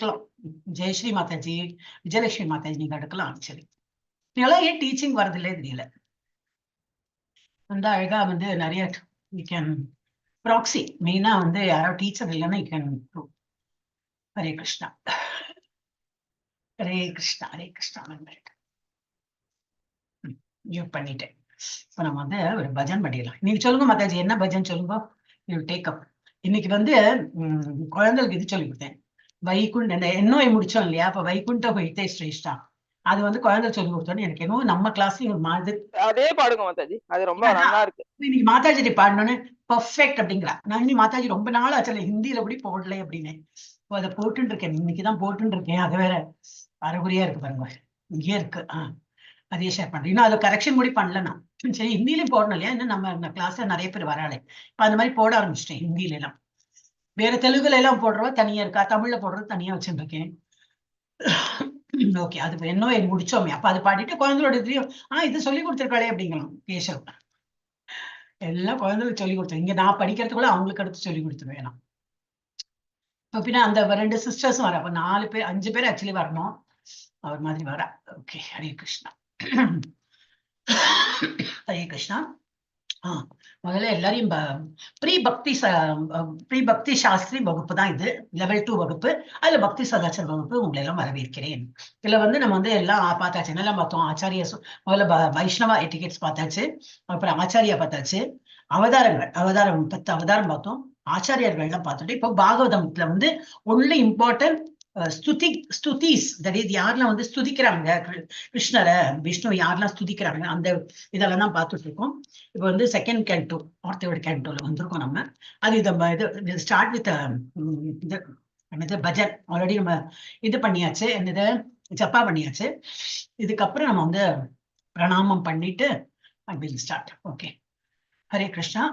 எடுக்கலாம். ஜெயஸ்ரீ மாதாஜி, விஜயலட்சுமி மாதாஜி, நீங்க எடுக்கலாம். ஆக்சுவலி நீங்களாம் ஏன் டீச்சிங் வரதில்லே தெரியல. வந்து அழகா வந்து நிறைய you can proxy. மெயினா வந்து யாரோ டீச்சர் இல்லைன்னா you can. Hare Krishna, Hare Krishna, Hare Krishna. Mute பண்ணிட்டேன். இப்போ நம்ம வந்து ஒரு பஜன் பண்ணிடலாம். நீங்க சொல்லுங்க மாதாஜி, என்ன பஜன் சொல்லுங்க. You take up. இன்னைக்கு வந்து குழந்தைகளுக்கு இது சொல்லி கொடுத்தேன். வைகுண்ட இந்த என்ஓஐ முடிச்சோம் இல்லையா? அப்ப வைகுண்ட ஹொய்தே ஸ்ரேஷ்டா, அது வந்து குழந்தை சொல்லி கொடுத்தோன்னு எனக்கு என்னவோ நம்ம கிளாஸ்லயும் ஒரு மாதிரி. அதே பாடுங்க மாதாஜி, அது ரொம்ப நல்லா இருக்கு. இன்னைக்கு மாதாஜி பாடணும்னு பர்ஃபெக்ட் அப்படிங்கிறா. நான் இன்னும் மாதாஜி ரொம்ப நாள் ஆச்சு, ஹிந்தியில கூட போடல அப்படின்னு. இப்போ அதை போட்டுன்னு இருக்கேன். இன்னைக்குதான் போட்டுன்னு இருக்கேன். அது வேற அரைகுறையா இருக்கு பாருங்க. இங்கேயே இருக்கு. அதே ஷேர் பண்றேன். இன்னும் அதை கரெக்ஷன் கூட பண்ணல நான். சரி, ஹிந்திலையும் போடணும் இல்லையா? இன்னும் நம்ம கிளாஸ்ல நிறைய பேர் வராளே. இப்ப அந்த மாதிரி போட ஆரம்பிச்சிட்டேன். ஹிந்தில எல்லாம் வேற, தெலுங்குல எல்லாம் போடுறவ தனியா இருக்கா, தமிழ்ல போடுறது தனியா வச்சுட்டு இருக்கேன். ஓகே, அது என்ன முடிச்சோமே. அப்ப அது பாடிட்டு குழந்தைகளோட இதுலயும் இது சொல்லி கொடுத்துருக்காளே அப்படிங்கலாம். கேசவ் எல்லாம் குழந்தைகளுக்கு சொல்லி கொடுத்தேன். இங்க நான் படிக்கிறதுக்குள்ள அவங்களுக்கு அடுத்து சொல்லி கொடுத்துருவேன் நான். இப்ப பின்ன அந்த ரெண்டு சிஸ்டர்ஸும் வர, அப்ப நாலு பேர், அஞ்சு பேர் ஆக்சுவலி வரணும். அவர் மாதிரி வரா. ஓகே, ஹரே கிருஷ்ணா, ஹரே கிருஷ்ணா. முதல்ல எல்லாரையும் ப்ரீ பக்தி சாஸ்திரி வகுப்பு தான் இது. லெவல் 2 வகுப்பு. அதுல பக்தி சதாச்சார வகுப்பு. உங்களை எல்லாம் வரவேற்கிறேன். இதுல வந்து நம்ம வந்து எல்லாம் பார்த்தாச்சு. என்னெல்லாம் பார்த்தோம்? ஆச்சாரிய முதல்ல வைஷ்ணவா எட்டிகேட்ஸ் பார்த்தாச்சு. அப்புறம் ஆச்சாரியா பார்த்தாச்சு. அவதாரங்கள், அவதாரம் 10 அவதாரம் பார்த்தோம். ஆச்சாரியர்கள்லாம் பார்த்துட்டு இப்போ பாகவதத்துல வந்து only important Stuti, ஸ்துதிஸ், that is யாரெல்லாம் வந்து ஸ்துதிக்கிறாங்க, கிருஷ்ணரை, விஷ்ணு யாரெல்லாம் ஸ்துதிக்கிறாங்க, அந்த இதெல்லாம் தான் பார்த்துட்டு இருக்கோம். இப்போ வந்து செகண்ட் கேண்டோ ஆர் தேர்ட் கேண்டோல வந்திருக்கோம் நம்ம. அது இது ஸ்டார்ட் வித் இது என்னது, பஜன். ஆல்ரெடி நம்ம இது பண்ணியாச்சு. என்னது, ஜப்பா பண்ணியாச்சு. இதுக்கப்புறம் நம்ம வந்து பிரணாமம் பண்ணிட்டு I will start. Okay, Hare Krishna.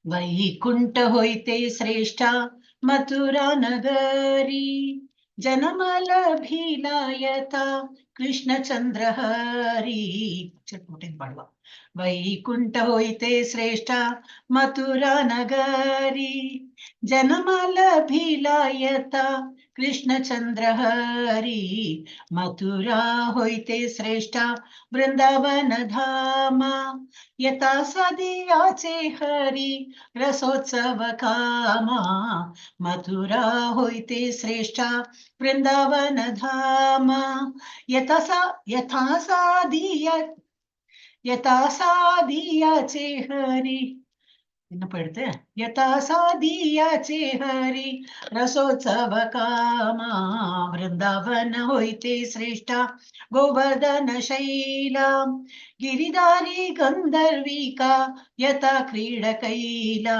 Vaikunth होइते श्रेष्ठा मथुरा नगरी, जनमल भीलायता कृष्णचंद्र हरी. போட்டேன் பாடுவா. वैकुंठ होइते श्रेष्ठा मथुरा नगरी, जनमल भीलायता कृष्णचंद्र हरी. मथुरा होइते श्रेष्ठा वृंदावन धामा, यथा सदियाचे हरी रसोत्सव कामा. मथुरा होइते श्रेष्ठा वृंदावन धामा, यथा सा यथा सादिया यथा सादियाचे हरी, என்ன போயிடுது, यथा सादियाचे हरी रसोत्सव कामा. वृंदावन होइते श्रेष्ठा गोवर्धन शैला, गिरिधारी गंधर्विका यथा क्रीडकैला.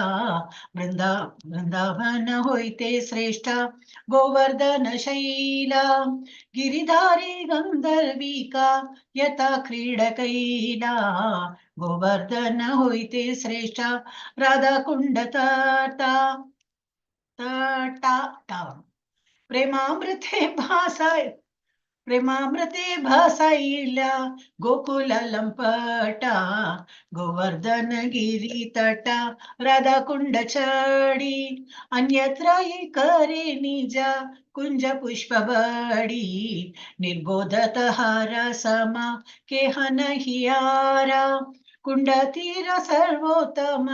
वृंदावन होइते श्रेष्ठा गोवर्धन शैला, गिरिधारी गंधर्विका यथा क्रीडकैला. गोवर्धन होइते श्रेष्ठा राधा कुंड तटा तटा टा, प्रेमामृते भासाय प्रेमामृते भासाईला गोकुल लंपटा. गोवर्धन गिरी तटा राधा कुंड चढी, अन्यत्र करे निजा कुंज पुष्पबडी. निर्बोधत हारा समा केह नहीं आरा, कुंड तीर सर्वोत्तम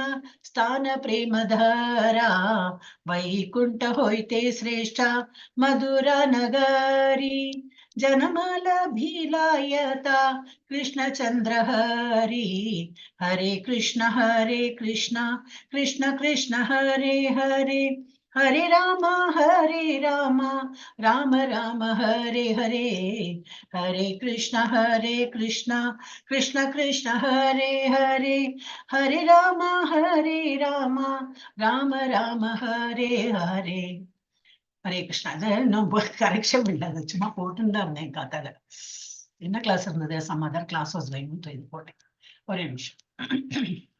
स्थान प्रेमधरा. वैकुंठ होइते श्रेष्ठा मथुरा नगरी, जनमल भीलायता कृष्णचंद्र हरी. हरे कृष्ण हरे कृष्ण कृष्ण कृष्ण हरे हरे, हरे राम हरे राम राम राम हरे हरे. हरे कृष्ण हरे कृष्ण कृष्ण कृष्ण हरे हरे, हरे राम हरे राम राम राम हरे हरे. ஹரே கிருஷ்ணா. அது இன்னும் கரெக்ஷன் இல்லை. அது சும்மா போட்டுன்னு தான் இருந்தேன். காத்தால என்ன கிளாஸ் இருந்தது, சம் அதர் கிளாஸ் வாஸ் வேணும்னு இது போட்டேன். ஒரே நிமிஷம்.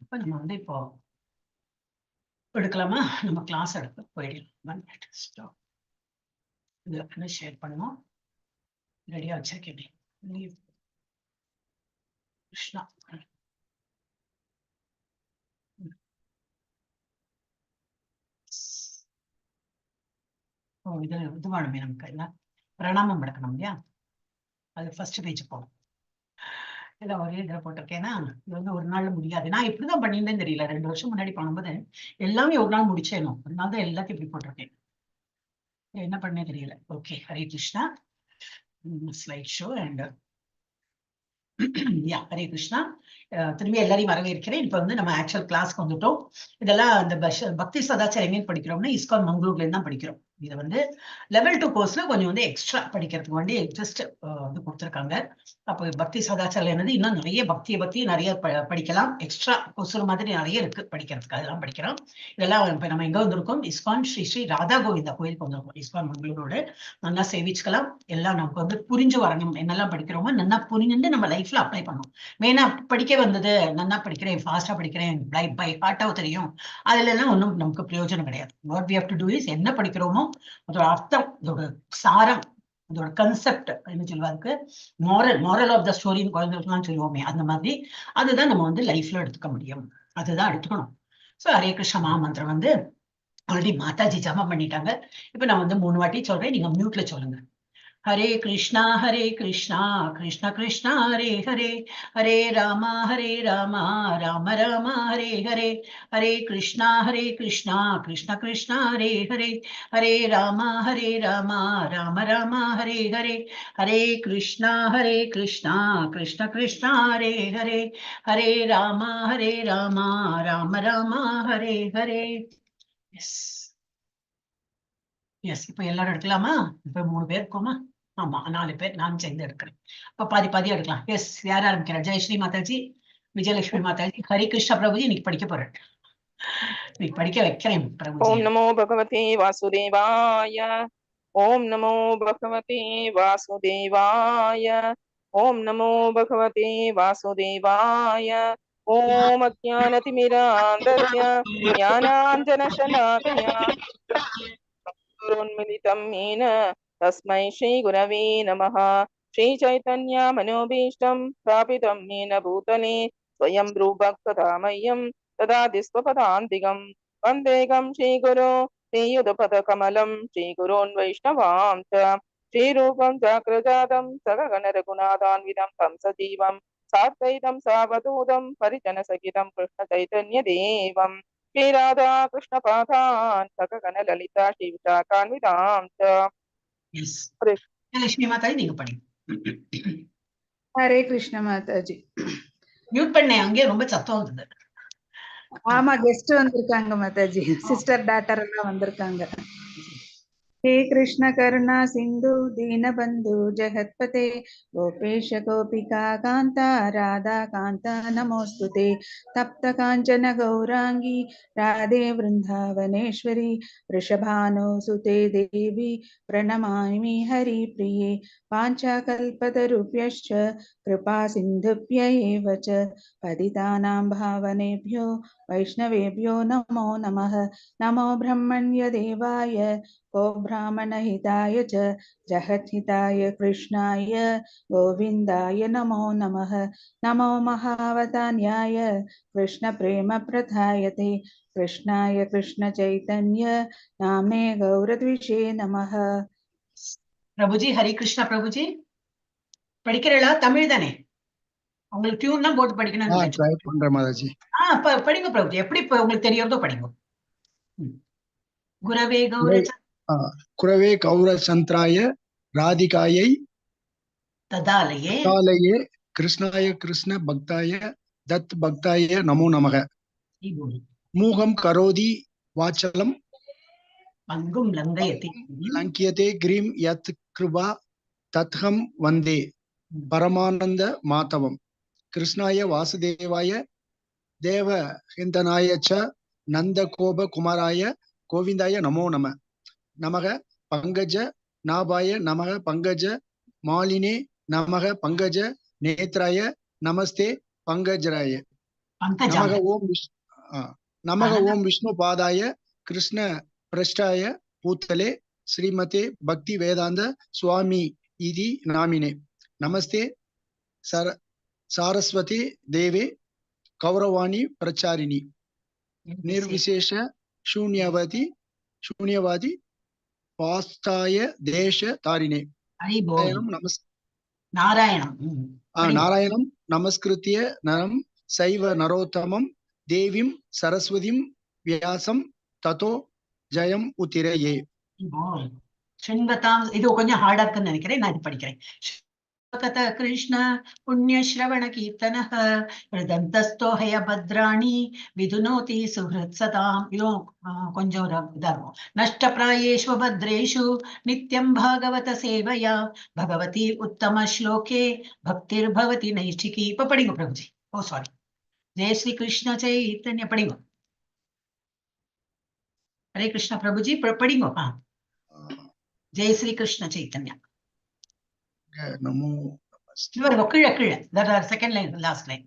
இப்போ நம்ம வந்து இப்போ எடுக்கலாமா? நம்ம கிளாஸ் எடுக்க போயிடலாம். One minute, stop. இது என்ன ஷேர் பண்ணோம்? ரெடியாக வச்சிருக்கேன். கிருஷ்ணா. ஓ, இது இது வேணுமே நமக்கு. என்ன, பிரணாமம் எடுக்கணும் இல்லையா? அது ஃபர்ஸ்ட் பேஜ் போகும். எல்லாம் ஒரே இதில் போட்டிருக்கேன்னா, இது வந்து ஒரு நாள்ல முடியாது. நான் இப்படிதான் பண்ணியிருந்தேன்னு தெரியல. 2 வருஷம் முன்னாடி பண்ணும்போது எல்லாமே ஒரு நாள் முடிச்சேனும். ஒரு நாள் தான் எல்லாத்தையும் இப்படி போட்டிருக்கேன். என்ன பண்ணே தெரியல. Okay, Hare Krishna. Slide show and yeah, Hare Krishna. திரும்பி எல்லாரையும் வரவேற்கிறேன். இப்ப வந்து நம்ம ஆக்சுவல் கிளாஸ்க்கு வந்துட்டோம். இதெல்லாம் அந்த பக்தி சதாச்சாரம் எங்கேயும் படிக்கிறோம்னா, இஸ்கான் மங்களூர்ல இருந்து தான் படிக்கிறோம். இதை வந்து லெவல் 2 கோர்ஸ்ல கொஞ்சம் வந்து எக்ஸ்ட்ரா படிக்கிறதுக்கு வேண்டி ஜஸ்ட் இது கொடுத்துருக்காங்க. அப்போ பக்தி சதாச்சாரம் என்னது, இன்னும் நிறைய பக்தியை பத்தி நிறைய படிக்கலாம். எக்ஸ்ட்ரா கொசுறு மாதிரி நிறைய இருக்கு படிக்கிறதுக்கு. அதெல்லாம் படிக்கிறோம். இதெல்லாம் இப்ப நம்ம எங்க வந்திருக்கோம்? இஸ்கான் ஸ்ரீ ஸ்ரீ ராதா கோவிந்தா கோயிலுக்கு வந்திருக்கோம். இஸ்கான் மங்களூரோடு நல்லா சேவிச்சுக்கலாம். எல்லாம் நமக்கு வந்து புரிஞ்சு வரணும். என்னெல்லாம் படிக்கிறோமோ நல்லா புரிஞ்சுட்டு நம்ம லைஃப்ல அப்ளை பண்ணணும். மெயினா படிக்க வந்தது, நல்லா படிக்கிறேன், ஃபாஸ்டா படிக்கிறேன், பை பை ஹார்ட்டாவும் தெரியும், அதுல எல்லாம் ஒன்றும் நமக்கு பிரயோஜனம் கிடையாது. What we have to do is, என்ன படிக்கிறோமோ அதோட அர்த்தம், அதோட சாரம், அதோட கன்செப்ட் என்ன சொல்லுவாருக்கு, மாரல் மாரல் ஆஃப் the ஸ்டோரின்னு குழந்தைகளுக்குலாம் சொல்லுவோமே, அந்த மாதிரி அதுதான் நம்ம வந்து லைஃப்ல எடுத்துக்க முடியும். அதுதான் எடுத்துக்கணும். ஸோ ஹரே கிருஷ்ண மகாமந்திரம் வந்து ஆல்ரெடி மாதாஜி ஜபம் பண்ணிட்டாங்க. இப்போ நான் வந்து மூணு வாட்டி சொல்றேன், நீங்க மியூட்ல சொல்லுங்க. ஹரே கிருஷ்ணா ஹரே கிருஷ்ணா கிருஷ்ண கிருஷ்ணா ஹரே ஹரே, ஹரே ராமா ஹரே ராமா ராம ராமா ஹரே ஹரே. ஹரே கிருஷ்ணா ஹரே கிருஷ்ணா கிருஷ்ண கிருஷ்ணா ஹரே ஹரே, ஹரே ராமா ஹரே ராமா ராம ராமா ஹரே ஹரே. ஹரே கிருஷ்ணா ஹரே கிருஷ்ணா கிருஷ்ண கிருஷ்ணா ஹரே ஹரே, ஹரே ராமா ஹரே ராமா ராம ராமா ஹரே ஹரே. எஸ் எஸ், இப்ப எல்லாரும் எடுக்கலாமா? இப்ப மூணு பேர் இருக்கோமா? ஆமா, நாலு பேர். நான் சேர்ந்து எடுக்கிறேன். அப்ப பாதி பாதி எடுக்கலாம். எஸ், யார் ஆரம்பிக்கிறா? ஜெயஸ்ரீ மாதாஜி, விஜயலட்சுமி மாதாஜி, ஹரிகிருஷ்ண பிரபுஜி இன்னைக்கு படிக்க போறேன். இன்னைக்கு படிக்க வைக்கிறேன் பிரபுஜி. ॐ नमो भगवते वासुदेवाय. ॐ नमो भगवते वासुदेवाय. ॐ नमो भगवते वासुदेवाय. ॐ अज्ञानतिमिरान्धस्य ज्ञानाञ्जनशलाकया चक्षुरुन्मिलितं येन तस्मै श्रीगुरवे नमः. श्रीचैतन्यमनोभीष्टं स्थापितं येन भूतले, स्वयं रूपः कदा मह्यं ददाति स्वपदान्तिकं. वन्देऽहं श्रीगुरो श्रीयुतपदकमलं, श्रीगुरून् वैष्णवां च. श्रीरूपं साग्रजातं सहगणरघुनाथान्वितं तं सजीवं, साद्वैतं सावधूतं परिजनसहितं कृष्णचैतन्यदेवं. श्रीराधा कृष्णपादान् सहगणललिता श्रीविशाखान्वितां च. எஸ். ஹரே. விஜயலட்சுமி மாதாஜி, நீங்க படிங்க. ஹரே கிருஷ்ண மாதாஜி. மியூட் பண்ணேன், அங்கேயே ரொம்ப சத்தம் வந்தது. ஆமா, கெஸ்ட் வந்திருக்காங்க மாதாஜி. சிஸ்டர் டாட்டர் எல்லாம் வந்திருக்காங்க. हे कृष्ण करुणा सिन्धु दीनबन्धु जगत्पते, गोपेश गोपिका कान्ता राधा कान्ता नमोऽस्तु ते. तप्त काञ्चन गौराङ्गी राधे वृन्दावनेश्वरी, वृषभानुसुते देवी प्रणमामि हरिप्रिये. वाञ्छाकल्पतरुभ्यश्च कृपा सिन्धुभ्य एव च, पतितानां पावनेभ्यो वैष्णवेभ्यो नमो नमः. नमो ब्रह्मण्यदेवाय गोब्राह्मणहिताय च, जगद्धिताय कृष्णाय गोविन्दाय नमो नमः. नमो महावदान्याय कृष्णप्रेमप्रदायते, कृष्णाय कृष्णचैतन्य नाम्ने गौरद्विषे नमः. பிரபுஜி, ஹரி கிருஷ்ணா பிரபுஜி, படிக்கிறீங்களா? தமிழ் தானே? உங்களுக்கு டியூன் தான் போட்டு படிக்கணும். ஆ, ட்ரை பண்றேன் மாதாஜி. ஆ, படிங்க பிரபுஜி. எப்படி இப்ப உங்களுக்கு தெரியறதோ படிங்க. குரவே கௌர குரவே கௌரச்சந்திராய ராதிகாயை ததாலயே காலையே கிருஷ்ணாய கிருஷ்ண பக்தாய தத் பக்தாய நமோ நமக. மூகம் கரோதி வாச்சலம் பங்கும் லங்கயதி லங்கியதே கிரீம் யத் கிருபா தத்ஹம் வந்தே பரமானந்த மாதவம். கிருஷ்ணாய வாசுதேவாய தேவ ஹிந்தனாய ச நந்த கோப குமாராய கோவிந்தாய நமோ நம. நமக பங்கஜ நாபாய நமக பங்கஜ மாலினே நமக பங்கஜ நேத்ராய நமஸ்தே பங்கஜராய பங்கஜாங்க. நமக ஓம் நமக ஓம் விஷ்ணு பாதாய கிருஷ்ண பிரஷ்டாய பூத்தலே ஸ்ரீமதே பக்தி வேதாந்த சுவாமி இதி நாமினே. நமஸ்தே சாரஸ்வதி தேவே கௌரவாணி பிரச்சாரிணி நிர்விசேஷ சூன்யவாதி சூன்யவாதி பாஸ்தாய தேச தாரிணே. ஹரி போல். நாராயணம் நமஸ் நாராயணம். படிங்க. நாராயணம் நமஸ்கிருத்திய நரம் சைவ நரோத்தமம் தேவிம் சரஸ்வதிம் வியாசம் ததோ ஜெயம் உத்திரயே. போல். சிண்வதாம், இது கொஞ்சம் ஹார்டா இருக்குன்னு நினைக்கிறேன், நான் இது படிக்கிறேன். கத கிருஷ்ண புண்ணிய ஸ்ரவண கீர்த்தனः ஹிருதந்தஸ்தோ ஹய பத்ராணி விதுனோதி சுஹృத் சதாம். இதுவும் கொஞ்சம் ஒரு இதா இருக்கும். நஷ்டப்பிராயேஷ்வ பத்ரேஷு நித்யம் பாகவத சேவையா பகவதி உத்தம ஸ்லோகே பக்திர்பவதி நைஷ்டிகி. இப்ப படிங்க பிரபுஜி. ஓ சாரி, ஜெய ஸ்ரீ கிருஷ்ண சைத்தன்ய படிங்க. ஹரே கிருஷ்ணா பிரபுஜி, படிங்க. ஜெய ஸ்ரீ கிருஷ்ண சைத்தன்யா. நமோ நமஸ்தே. இது பாருங்க, கீழே கீழே செகண்ட் லைன், லாஸ்ட் லைன்.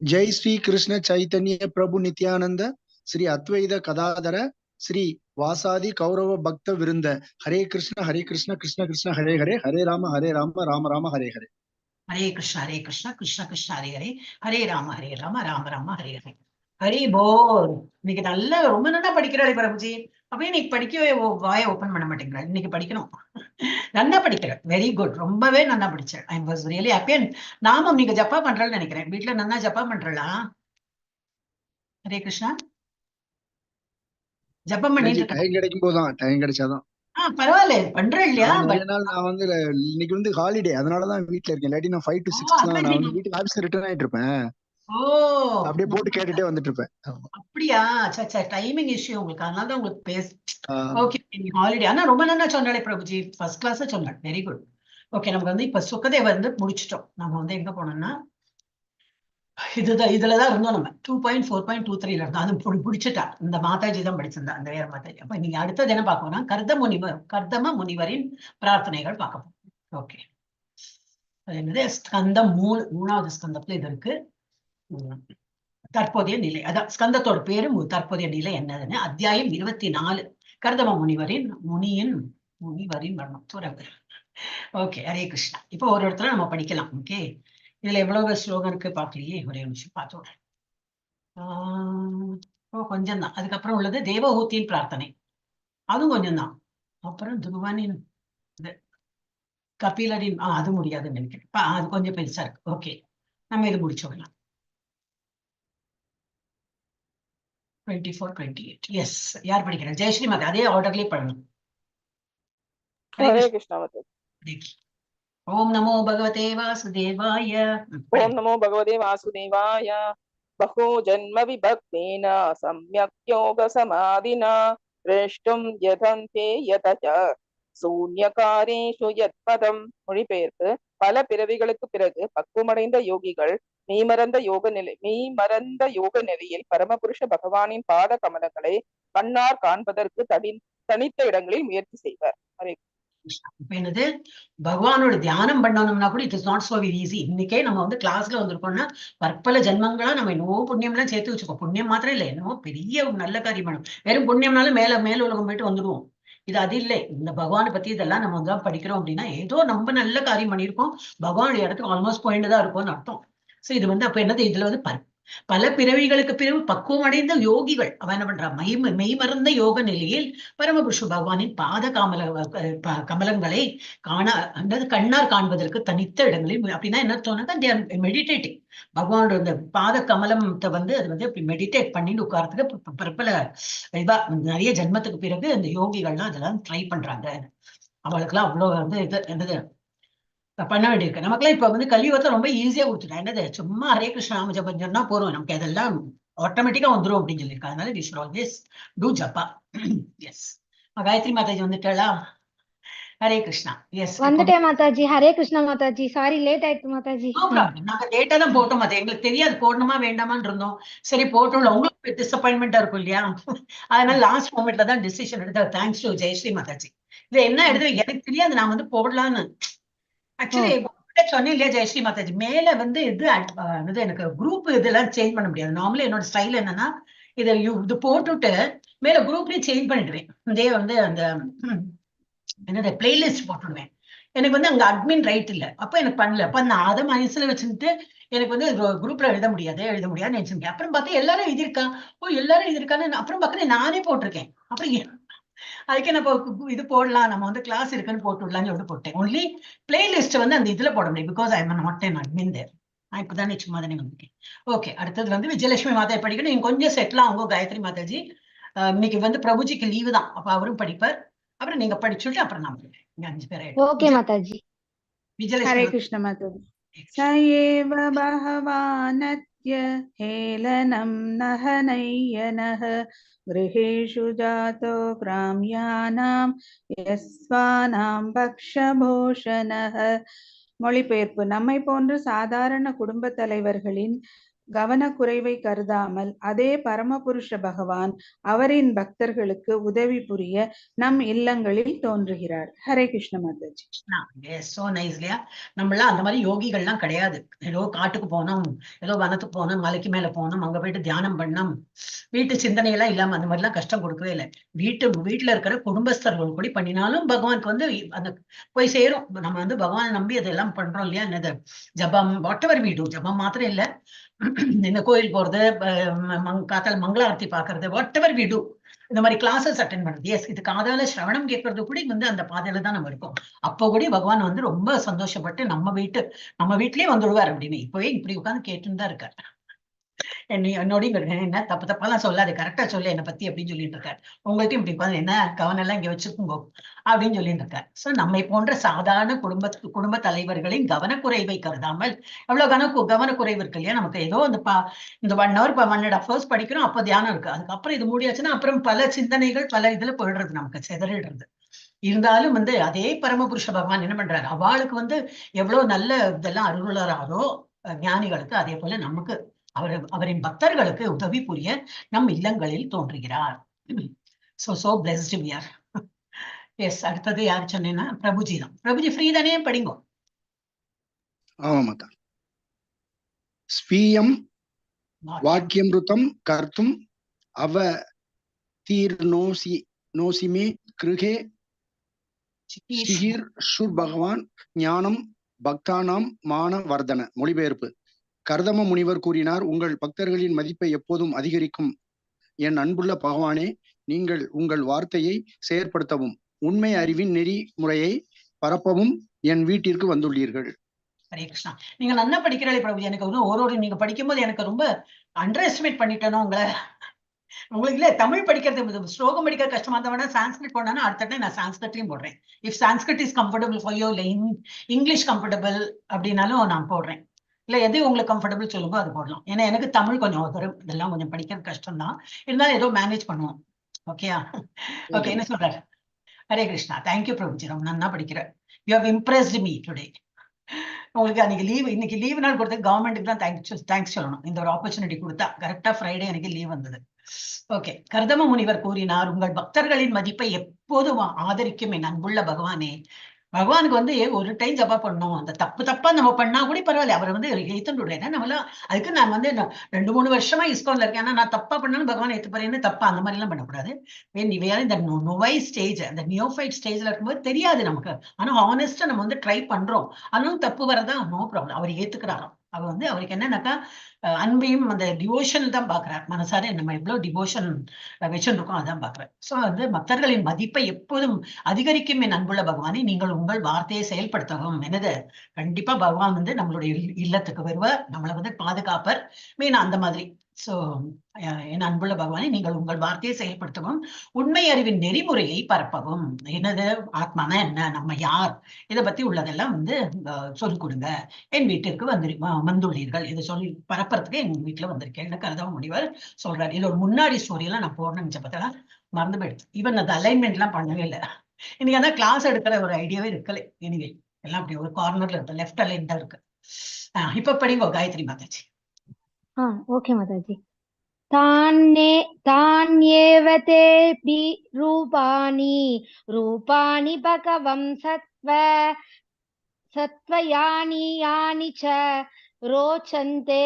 ஜெய் ஸ்ரீ கிருஷ்ண சைத்தன்ய பிரபு நித்யானந்த ஸ்ரீ அத்வைத கதாதர ஸ்ரீ வாசாதி கௌரவ பக்த விருந்த. ஹரே கிருஷ்ண ஹரே கிருஷ்ண கிருஷ்ண கிருஷ்ண ஹரே ஹரே, ஹரே ராம ஹரே ராம ராம ராம ஹரே ஹரே. ஹரே கிருஷ்ண ஹரே கிருஷ்ண கிருஷ்ண கிருஷ்ண ஹரே ஹரே, ஹரே ராம ஹரே ராம ராம ராம ஹரே ஹரே. ஹரி போல். இன்னைக்கு நல்லா ரொம்ப நல்லா படிக்கிறாளே பிரபுஜி. அப்படியே இன்னைக்கு படிக்கவே வாயை ஓபன் பண்ண மாட்டேங்கிறாள். இன்னைக்கு படிக்கணும். நல்லா படிக்கிறேன், வெரி குட், ரொம்பவே நல்லா படிச்சேன். I was really happy. And நாமம் நீங்க ஜப்பா பண்றான்னு நினைக்கிறேன். வீட்டுல நல்லா ஜப்பா பண்றளா? ஹரே கிருஷ்ணா ஜப்பம் பண்ணிட்டு இருக்கேன். டைம் கிடைக்கும் போதுதான், டைம் கிடைச்சாதான். பரவாயில்ல, பண்றேன் இல்லையா? நான் நிறைய நாள் நான் வந்து இன்னைக்கு வந்து ஹாலிடே, அதனாலதான் வீட்டுல இருக்கேன். இல்லாட்டி நான் 5 to 6 தான் நான் வந்து வீட்டுக்கு ஆபீஸ் ரிட்டர்ன் ஆயிட்டு இருப்பேன். அப்படியே போட்டு கேட்டுட்டே வந்துட்டு இருப்பேன். அப்படியா? சே, டைமிங் இஷ்யூ உங்களுக்கு, அதனாலதான் உங்களுக்கு பேச. Okay, holiday. ஆனா ரொம்ப நல்லா சொன்னாலே பிரபுஜி, ஃபர்ஸ்ட் கிளாஸ் சொன்னாள். Very good. Okay, நமக்கு வந்து இப்ப சுகதேவர் வந்து முடிச்சிட்டோம். நம்ம வந்து எங்க போனோம்னா இதுதான், இதுலதான் இருந்தோம் நம்ம. 2.4.23ல இருந்தோம். அது முடிச்சிட்டா. இந்த மாதாஜி தான் படிச்சிருந்தா, அந்த வேற மாதாஜி. அப்ப நீங்க அடுத்தது என்ன பார்க்கணும்னா கர்தம முனிவரின் பிரார்த்தனைகள் பார்க்க போறோம். ஓகே, அது என்னது? ஸ்கந்தம் 3, மூணாவது ஸ்கந்தத்துல இது இருக்கு. தற்போதைய நிலை, அதான் ஸ்கந்தத்தோட பேரு தற்போதைய நிலை என்னதுன்னு. அத்தியாயம் 24, கர்தம முனிவரின் முனியின் முனிவரின் வர்ணம். ஓகே, ஹரே கிருஷ்ணா. இப்போ ஒரு இடத்துல நம்ம படிக்கலாம். ஓகே, இதுல எவ்வளவு ஸ்லோகம் இருக்கு பாக்கலையே, ஒரே நிமிஷம் பார்த்தோம். ஓ, கொஞ்சம் தான். அதுக்கப்புறம் உள்ளது தேவஹூத்தியின் பிரார்த்தனை, அதுவும் கொஞ்சம் தான். அப்புறம் துருவனின் இது, கபிலரின், அது முடியாதுன்னு நினைக்கிறேன். அது கொஞ்சம் பெருசா இருக்கு. ஓகே, நம்ம இது முடிச்சோடலாம். 24, 28. எஸ், யார் படிக்கிறேன்? ஜெயஸ்ரீ மாதா, அதே ஆர்டர்லயே பண்ணணும். ஹரே கிருஷ்ணா மாதா. ஓம் நமோ பகவதே வாசுதேவாய. ஓம் நமோ பகவதே வாசுதேவாய. பஹோ ஜன்ம விபக்தேன சம்யக் யோக சமாதினா திரஷ்டும் யதந்தே யதஜ சூன்யகாரேஷு யத்பதம். மொழிபெயர்ப்பு: பல பிறவிகளுக்கு பிறகு பக்குவமடைந்த யோகிகள் மெய்மறந்த யோக நிலையில் பரமபுருஷ பகவானின் பாத கமலங்களை கண்ணார் காண்பதற்கு தனித்த இடங்களில் முயற்சி செய்வர். ஹரே. இப்ப என்னது, பகவானோட தியானம் பண்ணணும்னா கூட it is not so easy. இன்னைக்கே நம்ம வந்து கிளாஸ்ல வந்திருக்கோம்னா பற்பல ஜென்மங்களா நம்ம என்னவோ புண்ணியம்லாம் சேர்த்து வச்சுக்கோ. புண்ணியம் மாத்திரம் இல்லை, என்னவோ பெரிய ஒரு நல்ல காரியம் பண்ணணும். வெறும் புண்ணியம்னாலும் மேல மேல உலகம் போயிட்டு வந்துடுவோம். இது அது இல்லை. இந்த பகவானை பத்தி இதெல்லாம் நம்ம வந்து படிக்கிறோம் அப்படின்னா ஏதோ நம்ம நல்ல காரியம் பண்ணியிருக்கோம், பகவானுடைய இடத்துக்கு ஆல்மோஸ்ட் போயிட்டு தான் இருக்கும்னு அர்த்தம். சோ இது வந்து அப்ப என்னது, இதுல வந்து பல பிறவிகளுக்கு பிறகு பக்குவம் அடைந்த யோகிகள் அவன் என்ன பண்றா, மெய்மறந்த யோக நிலையில் பரமபுருஷ பகவானின் பாத கமலங்களை காண, அதாவது கண்ணார் காண்பதற்கு தனித்த இடங்களில். அப்படின்னா என்ன அர்த்தம்னாக்கா, they are meditating. பகவானோட இந்த பாத கமலத்தை வந்து அது வந்து இப்படி மெடிடேட் பண்ணிட்டு உட்கார்றதுக்கு பற்பல இதா நிறைய ஜென்மத்துக்கு பிறகு அந்த யோகிகள்லாம் அதெல்லாம் ட்ரை பண்றாங்க. அவளுக்கெல்லாம் அவ்வளவு வந்து இது என்னது பண்ண வேண்டியிருக்கு. நமக்கெல்லாம் இப்ப வந்து கலியுகத்தை ரொம்ப ஈஸியா கொடுத்துட்டா. என்னது, சும்மா ஹரே கிருஷ்ண நாம ஜபம் சொன்னா போதும், நமக்கு அதெல்லாம் ஆட்டோமேட்டிக்கா வந்துரும் அப்படின்னு சொல்லியிருக்காங்க. அதனால we should always do japa. S, Gayatri Mataji வந்துட்டாளா? ஹரே கிருஷ்ணா. எஸ், வந்துட்டேன் மாதாஜி. ஹரே கிருஷ்ணா மாதாஜி. சாரி, லேட் ஆயிடுச்சு மாதாஜி. No problem. நாங்க லேட்டா தான் போட்டோம். அது எங்களுக்கு தெரியாது போடணுமா வேண்டாமான்னு இருந்தோம். சரி போட்டோம், உங்களுக்கு டிசப்பாயின்மெண்டா இருக்கும் இல்லையா? அதனால லாஸ்ட் மொமெண்ட்ல தான் டிசிஷன் எடுத்தோம். Thanks to Jayashree Mataji. இது என்ன எடுத்து எனக்கு தெரியாது, நான் வந்து போடலான்னு ஆக்சுவலி சொன்னேன் இல்லையா ஜெயஸ்ரீ மாதாஜி. மேல வந்து இது இது எனக்கு குரூப் இதெல்லாம் சேஞ்ச் பண்ண முடியாது. நார்மலி என்னோட ஸ்டைல் என்னன்னா, இதை இது போட்டுட்டு மேல குரூப்லயும் சேஞ்ச் பண்ணிடுவேன். இதே வந்து அந்த என்னது பிளேலிஸ்ட் போட்டுடுவேன். எனக்கு வந்து அங்க அட்மின் ரைட் இல்ல, அப்ப எனக்கு பண்ணல. அப்ப நான் அதை மனசுல வச்சுட்டு எனக்கு வந்து குரூப்ல எழுத முடியாது, எழுத முடியாதுன்னு நினைச்சிருக்கேன். அப்புறம் பார்த்தா எல்லாரும் எழுதியிருக்கா, ஓ எல்லாரும் எழுதியிருக்கான்னு அப்புறம் பார்க்கறேன் நானே போட்டிருக்கேன். அப்புறம் அதுக்கே நம்ம இது போடலாம், நம்ம வந்து கிளாஸ் இருக்குன்னு போட்டு விடலாம்னு சொல்லிட்டு போட்டேன். ஒன்லி பிளேலிஸ்ட் வந்து அந்த இதுல போட முடியும், because I am not an admin there. நான் இப்பதானே சும்மா தானே வந்திருக்கேன். ஓகே, அடுத்தது வந்து விஜயலட்சுமி மாதா படிக்கணும். நீங்க கொஞ்சம் செட்டில் ஆகுங்க. காயத்ரி மாதாஜி, இன்னைக்கு வந்து பிரபுஜிக்கு லீவு தான், அப்ப அவரும் படிப்பார். அப்புறம் நீங்க படிச்சுட்டு அப்புறம் நான் படிப்பேன். இங்க அஞ்சு பேர் ஆயிடும். ஓகே மாதாஜி. விஜயலட்சுமி. हरे कृष्ण माताजि. स एव भगवानत्य हेलनं नहनय्यनः गृहेषु जातो ग्राम्याणां यस्वानां भक्षभूषणः. மொழிபெயர்ப்பு: நம்மை போன்ற சாதாரண குடும்பத் தலைவர்களின் கவனக்குறைவை கருதாமல் அதே பரமபுருஷ பகவான் அவரின் பக்தர்களுக்கு உதவி புரிய நம் இல்லங்களில் தோன்றுகிறார். ஹரே கிருஷ்ண மாதாஜி. சோ நைஸ் இல்லையா? நம்மளாம் அந்த மாதிரி யோகிகள்லாம் கிடையாது. ஏதோ காட்டுக்கு போனோம், ஏதோ வனத்துக்கு போனோம், மலைக்கு மேல போனோம், அங்க போயிட்டு தியானம் பண்ணோம், வீட்டு சிந்தனையெல்லாம் இல்லாம அந்த மாதிரி எல்லாம் கஷ்டம் கொடுக்கவே இல்லை. வீட்டுல இருக்கிற குடும்பஸ்தர்கள் கூட பண்ணினாலும் பகவானுக்கு வந்து அந்த போய் சேரும். நம்ம வந்து பகவானை நம்பி அதெல்லாம் பண்றோம் இல்லையா? என்னது ஜபம், what ever வீடு ஜபம் மாத்திரம் இல்ல, இந்த கோயில் போறது, காத்தால மங்களாரத்தி பாக்குறது, what ever we do, இந்த மாதிரி கிளாஸஸ் அட்டன் பண்றது, எஸ், இது காதால சிரவணம் கேட்கறது கூட வந்து அந்த பாதையில தான் நம்ம இருக்கோம். அப்போ கூட பகவான் வந்து ரொம்ப சந்தோஷப்பட்டு நம்ம வீட்லயே வந்துடுவார் அப்படின்னு இப்பவே இப்படி உட்கார்ந்து கேட்டுன்னு தான் இருக்காரு. என்னோடயும் என்ன தப்பு தப்பாலாம் சொல்லாது, கரெக்டா சொல்லு என்னை பத்தி அப்படின்னு சொல்லிட்டு இருக்காரு. உங்கள்ட்டையும் இப்படி உட்கார்ந்து என்ன கவனம் எல்லாம் இங்க வச்சுக்கோங்க அப்படின்னு சொல்லிட்டு இருக்காரு. சோ நம்மை போன்ற சாதாரண குடும்ப தலைவர்களின் கவனக்குறைவை கருதாமல், எவ்வளவு கவனக்குறைவு இருக்கு இல்லையா நமக்கு? ஏதோ அந்த இந்த 1 hour, 1.5 hours படிக்கிறோம், அப்ப தியானம் இருக்கு. அதுக்கப்புறம் இது முடியாச்சுன்னா அப்புறம் பல சிந்தனைகள் பல இதுல போயிடுறது, நமக்கு சிதறிடுறது. இருந்தாலும் வந்து அதே பரமபுருஷ பகவான் என்ன பண்றாரு, அவளுக்கு வந்து எவ்வளவு நல்ல இதெல்லாம் அருளுறாரோ ஞானிகளுக்கு, அதே போல நமக்கு அவரின் பக்தர்களுக்கு உதவி புரிய நம் இல்லங்களில் தோன்றுகிறார். So so blessed we are. Yes, அடுத்தது யார் சொன்னேன்னா பிரபுஜி தான். பிரபுஜி ஃப்ரீ தானே? படிங்கோ. ஆமா மாதா. ஸ்வீயம் வாக்கியமிருதம் கர்த்தும் அவதீர்ணோசி நோசி மே கிருஹே சிகீர்ஷுர் பகவான் ஞானம் பக்தானாம் மான வர்தன. மொழிபெயர்ப்பு: கர்தம முனிவர் கூறினார், உங்கள் பக்தர்களின் மதிப்பை எப்போதும் அதிகரிக்கும் என் அன்புள்ள பகவானே, நீங்கள் உங்கள் வார்த்தையை செயற்படுத்தவும் உண்மை அறிவின் நெறிமுறையை பரப்பவும் என் வீட்டிற்கு வந்துள்ளீர்கள். ஹரே கிருஷ்ணா. நீங்க நல்லா படிக்கிறீங்களே பிரபுஜி. எனக்கு வந்து ஒரு ஒரு நீங்க படிக்கும்போது எனக்கு ரொம்ப அண்டர் எஸ்டிமேட் பண்ணிட்டேனோ உங்களை. உங்களுக்கு இல்ல தமிழ் படிக்கிறது, ஸ்லோகம் படிக்கிறது கஷ்டமா இருந்தா வேணா சான்ஸ்கிரிட் போனா அடுத்த டைம் நான் சான்ஸ்கிரிட்லயும் போடுறேன். If Sanskrit is comfortable for you, இல்ல இங்கிலீஷ் கம்ஃபர்டபுள் அப்படின்னாலும் நான் போடுறேன். இல்ல எது உங்களுக்கு கம்ஃபர்டபுள் சொல்லுங்க, அது போடலாம். ஏன்னா எனக்கு தமிழ் கொஞ்சம் வரும், இதெல்லாம் கொஞ்சம் படிக்கிறது கஷ்டம் தான், இருந்தாலும் ஏதோ மேனேஜ் பண்ணுவோம். ஓகேயா? ஓகே, என்ன சொல்றாரு? Hare Krishna. Thank you Prabhuji, ரொம்ப நல்லா படிக்கிறேன். You have impressed me today. உங்களுக்கு அன்னைக்கு லீவ், இன்னைக்கு லீவ் நாள் கொடுத்து கவர்மெண்ட்டுக்கு தான் thanks thanks சொல்லணும். இந்த ஒரு ஆப்பர்ச்சுனிட்டி கொடுத்தா கரெக்டா ஃப்ரைடே எனக்கு லீவ் வந்தது. ஓகே, கர்தம முனிவர் கூறினார், உங்கள் பக்தர்களின் மதிப்பை எப்போதும் ஆதரிக்கும் என் அன்புள்ள பகவானே. பகவானுக்கு வந்து ஒரு டைம் ஜபா பண்ணோம், அந்த தப்பு தப்பா நம்ம பண்ணா கூட பரவாயில்ல, அவரை வந்து ஏத்துண்டு. ஏன்னா நம்மள அதுக்கு நான் வந்து 2-3 வருஷமா இஸ்கான்ல இருக்கேன். ஆனா நான் தப்பா பண்ணாலும் பகவான் ஏத்துப்பாருன்னு தப்பா அந்த மாதிரி எல்லாம் பண்ணக்கூடாது. இந்த நோவைஸ் ஸ்டேஜ், அந்த நியோஃபைட் ஸ்டேஜ்ல இருக்கும்போது தெரியாது நமக்கு. ஆனா ஹானஸ்டா நம்ம வந்து ட்ரை பண்றோம், ஆனாலும் தப்பு வரதா நோ ப்ராப்ளம், அவர் ஏத்துக்கிறாராம். அவர் வந்து அவருக்கு என்னன்னாக்கா அன்பையும் அந்த டிவோஷன் தான் பாக்குறார். மனசார நம்ம எவ்வளவு டிவோஷன் வச்சுருக்கோம் அதான் பாக்குறார். சோ வந்து பக்தர்களின் மதிப்பை எப்போதும் அதிகரிக்கும் என் அன்புள்ள பகவானை, நீங்கள் உங்கள் வார்த்தையை செயல்படுத்தவும். என்னது, கண்டிப்பா பகவான் வந்து நம்மளுடைய இல்லத்துக்கு வருவார், நம்மளை வந்து பாதுகாப்பர் மீன் அந்த மாதிரி. சோ என் அன்புள்ள பகவானை, நீங்கள் உங்கள் வார்த்தையை செயல்படுத்தவும் உண்மை அறிவின் நெறிமுறையை பரப்பவும். என்னது, ஆத்மானா என்ன, நம்ம யார், இதை பத்தி உள்ளதெல்லாம் வந்து சொல்லிக் கொடுங்க. என் வீட்டிற்கு வந்து வந்துள்ளீர்கள். இதை சொல்லி பரப்புறதுக்கு என் வீட்டுல வந்திருக்கேன் கருதவ முனிவர் சொல்றாரு. இது ஒரு முன்னாடி ஸ்டோரி எல்லாம் நான் போடணும்னு நினைச்ச பார்த்தா மறந்து போயிடுச்சு. ஈவன் அந்த அலைன்மெண்ட் எல்லாம் பண்ணவே இல்லை. இன்னைக்கு அதான் கிளாஸ் எடுக்கிற ஒரு ஐடியாவே இருக்கல. எனிவே எல்லாம் அப்படி ஒரு கார்னர்ல இருக்கு, லெஃப்ட் அலைன் தான் இருக்கு. இப்ப படிங்கோ காயத்ரி மாதாஜி. ஓகே மாதாஜி. तान्ये तान्येव ते पि रूपाणि रूपाणि भगवं सत्त्व सत्त्वयानि यानि च रोचन्ते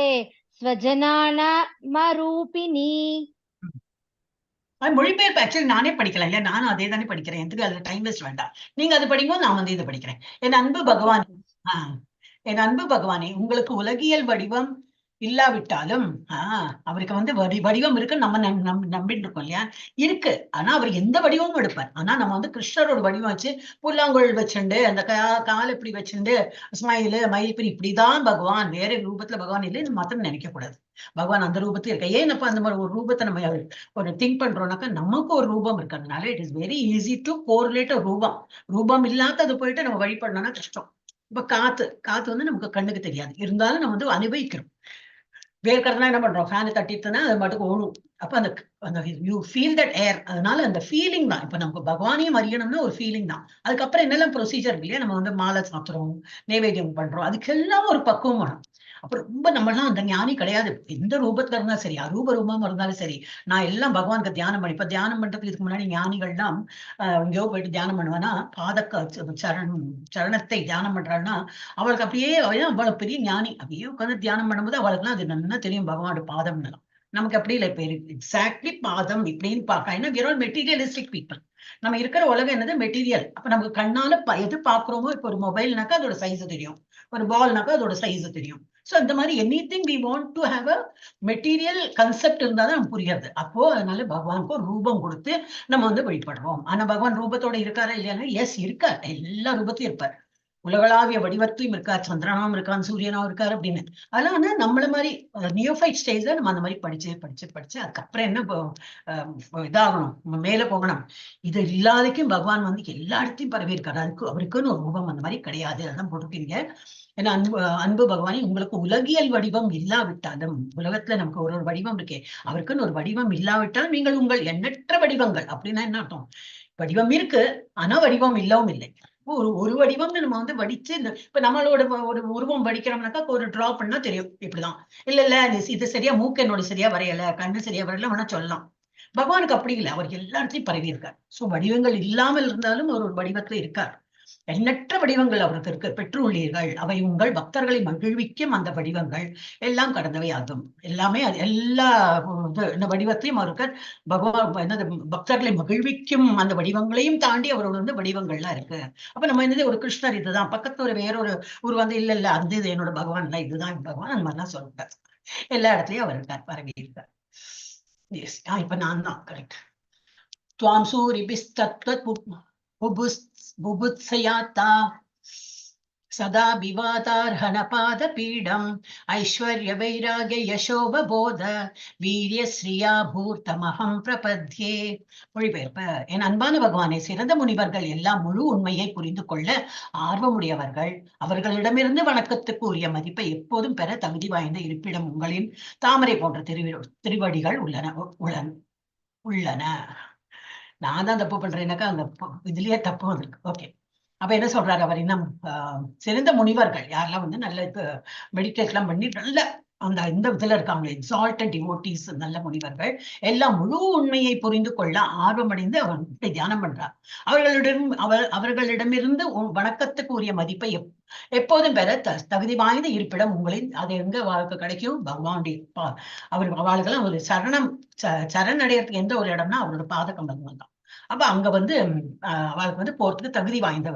स्वजनानामरूपिणी. அது மொழிபெயர்ப்பு ஆக்சுவலி நானே படிக்கலாம் இல்லையா? நானும் அதே தானே படிக்கிறேன். எதுக்கு அதுல டைம் வேஸ்ட் வேண்டாம். நீங்க அது படிங்க, நான் வந்து இது படிக்கிறேன். என் அன்பு பகவான், என் அன்பு பகவானே, உங்களுக்கு உலகியல் வடிவம் இல்லாவிட்டாலும் அவருக்கு வந்து வடிவம் இருக்கு, நம்ம நம்பிட்டு இருக்கோம் இல்லையா? இருக்கு. ஆனா அவர் எந்த வடிவமும் எடுப்பார். ஆனா நம்ம வந்து கிருஷ்ணரோட வடிவம் வச்சு புல்லாங்குழல் வச்சுண்டு, அந்த கால் இப்படி வச்சுண்டு, ஸ்மைலு மயில், இப்படிதான் பகவான், வேற ரூபத்துல பகவான் இல்லை மாத்திரம் நினைக்க கூடாது. பகவான் அந்த ரூபத்துல இருக்க. ஏன் அப்ப அந்த மாதிரி ஒரு ரூபத்தை நம்ம ஒரு திங்க் பண்றோம்னாக்கா, நமக்கு ஒரு ரூபம் இருக்கிறதுனால it is very easy to correlate ரூபம். ரூபம் இல்லாதது போயிட்டு நம்ம வழிபடணும்னா கஷ்டம். இப்ப காத்து காத்து வந்து நமக்கு கண்ணுக்கு தெரியாது, இருந்தாலும் நம்ம வந்து அனுபவிக்கிறோம். வேர்க்கிறதுனா என்ன பண்றோம்? ஃபேனை தட்டிட்டுனா அது மட்டுக்கு ஓடும். அப்ப அந்த அந்த you feel that air. அதனால அந்த ஃபீலிங் தான். இப்ப நமக்கு பகவானையும் அறியணும்னா ஒரு ஃபீலிங் தான். அதுக்கப்புறம் என்னெல்லாம் ப்ரொசீஜர் இல்லையா? நம்ம வந்து மாலை சாத்துறோம், நைவேத்தியம் பண்றோம், அதுக்கெல்லாம் ஒரு பக்குவம் வேணும். அப்புறம் ரொம்ப நம்மளாம் அந்த ஞானி கிடையாது. எந்த ரூபத்துல இருந்தாலும் சரி, அரூப ரூபமா இருந்தாலும் சரி, நான் எல்லாம் பகவானுக்கு தியானம் பண்ணி, இப்ப தியானம் பண்றதுக்கு இதுக்கு முன்னாடி ஞானிகள்லாம் எங்கேயோ போயிட்டு தியானம் பண்ணுவேன்னா, பாதக்க சரணத்தை தியானம் பண்றாள்னா அவளுக்கு அப்படியே அவ்வளவு பெரிய ஞானி அப்படியே உட்காந்து தியானம் பண்ணும்போது அவளுக்குலாம் அது நல்லா தெரியும் பகவானோட பாதம்னு. நமக்கு அப்படி இல்லை. இப்ப எக்ஸாக்ட்லி பாதம் இப்படின்னு பார்க்க, ஏன்னா we're materialistic people. நம்ம இருக்கிற உலகம் என்னது? மெட்டீரியல். அப்ப நமக்கு கண்ணால எது பாக்குறோமோ, இப்போ ஒரு மொபைல்னாக்கா அதோட சைஸ் தெரியும், ஒரு பால்னாக்கா அதோட சைஸ் தெரியும். ஸோ அந்த மாதிரி anything we want to have a material concept இருந்தால் தான் நமக்கு புரியாது. அப்போ அதனால பகவானுக்கு ஒரு ரூபம் கொடுத்து நம்ம வந்து வழிபடுறோம். ஆனா பகவான் ரூபத்தோட இருக்காரா இல்லையா? எஸ், இருக்கார். எல்லா ரூபத்தையும் இருப்பார். உலகளாவிய வடிவத்தையும் இருக்கார், சந்திரனாவும் இருக்கான், சூரியனாவும் இருக்கார் அப்படின்னு. அதெல்லாம் வந்து நம்மள மாதிரி நியோஃபைட் ஸ்டேஜ்ல நம்ம அந்த மாதிரி படிச்சு படிச்சு படிச்சு அதுக்கப்புறம் என்ன இதாகணும், மேல போகணும். இது இல்லாதக்கும் பகவான் வந்து எல்லா இடத்தையும் பரவி இருக்காரு. அதுக்கு அவருக்குன்னு ஒரு ரூபம் அந்த மாதிரி கிடையாது. அதான் போட்டிருக்கீங்க. ஏன்னா அன்பு அன்பு பகவானே, உங்களுக்கு உலகியல் வடிவம் இல்லாவிட்டாலும், உலகத்துல நமக்கு ஒரு ஒரு வடிவம் இருக்கே, அவருக்குன்னு ஒரு வடிவம் இல்லாவிட்டாலும் நீங்கள் உங்கள் எண்ணற்ற வடிவங்கள். அப்படின்னா என்ன அர்த்தம்? வடிவம் இருக்கு, ஆனா வடிவம் இல்லவும் இல்லை. ஒரு ஒரு வடிவம்னு நம்ம வந்து வடிச்சு, இந்த இப்ப நம்மளோட ஒரு உருவம் வடிக்கிறோம்னாக்கா ஒரு டிரா பண்ணா தெரியும் இப்படிதான். இல்ல இல்ல, இது சரியா மூக்கு என்னோட சரியா வரையல, கண்ணு சரியா வரையல வேணா சொல்லலாம். பகவானுக்கு அப்படி இல்லை, அவர் எல்லா இடத்துலயும் பரவி இருக்கார். சோ வடிவங்கள் இல்லாமல் இருந்தாலும் அவர் ஒரு வடிவத்துல இருக்கார். எண்ணற்ற வடிவங்கள் அவருக்கு இருக்கு, பெற்றுள்ளீர்கள். அவை உங்கள் பக்தர்களை மகிழ்விக்கும் அந்த வடிவங்கள் எல்லாம் கடந்தவை ஆகும். எல்லாமே அது எல்லா இது, வடிவத்தையும் அவருக்கு பகவான் என்னது பக்தர்களை மகிழ்விக்கும் அந்த வடிவங்களையும் தாண்டி அவரோட வந்து வடிவங்கள்லாம் இருக்கு. அப்ப நம்ம என்னது ஒரு கிருஷ்ணர் இதுதான், பக்கத்துல ஒரு வேறொரு ஒரு வந்து இல்ல இல்ல அந்த இது என்னோட பகவான் இல்ல, இதுதான் பகவான், அந்த மாதிரிலாம் சொல்லிட்டார். எல்லா இடத்துலயும் அவர் இருக்கார், பரவி இருக்கார். எஸ், இப்ப நான் தான் கரெக்ட். துவாம் சூரிபிஸ்தத்வத் புபுத்சயாத்தா சதா விவாதார்ஹணபாதபீடம் ஐஸ்வர்ய வைராகிய யசோபோத வீரியஸ்ரீயா பூர்த்தமஹம் பிரபத்யே. மொழிபெயர்ப்பு: என் அன்பான பகவானே, சிறந்த முனிவர்கள் எல்லாம் முழு உண்மையை புரிந்து கொள்ள ஆர்வமுடையவர்கள். அவர்களிடமிருந்து வணக்கத்துக்கு உரிய மதிப்பை எப்போதும் பெற தகுதி வாய்ந்த இருப்பிடம் உங்களின் தாமரை போன்ற திருவடிகள் உள்ளன உள்ளன உள்ளன. நான் தான் தப்பு பண்றேன்னாக்கா அந்த இதுலயே தப்பு வந்திருக்கு. ஓகே, அப்ப என்ன சொல்றாரு அவர்? இன்னும் சிறந்த முனிவர்கள் யாரெல்லாம் வந்து நல்ல மெடிடேட்லாம் பண்ணி நல்ல அந்த இந்த இதுல இருக்காங்க, எக்ஸால்டட் டிவோட்டீஸ், நல்ல முனிவர்கள் எல்லாம் முழு உண்மையை புரிந்து கொள்ள ஆர்வமடைந்து அவர் தியானம் பண்றார். அவர்களிடமிருந்து வணக்கத்துக்கு உரிய மதிப்பை எப்போதும் பெற தகுதி வாய்ந்த இருப்பிடம் உங்களின், அது எங்க வாழ்க்கை கிடைக்கும்? பகவானுடைய அவர் அவளுக்கெல்லாம் ஒரு சரணம் சரணடைறதுக்கு எந்த ஒரு இடம்னா அவரோட பாத கமலங்கள் தான். அப்ப அங்க வந்து அவளுக்கு வந்து போறதுக்கு தகுதி வாய்ந்த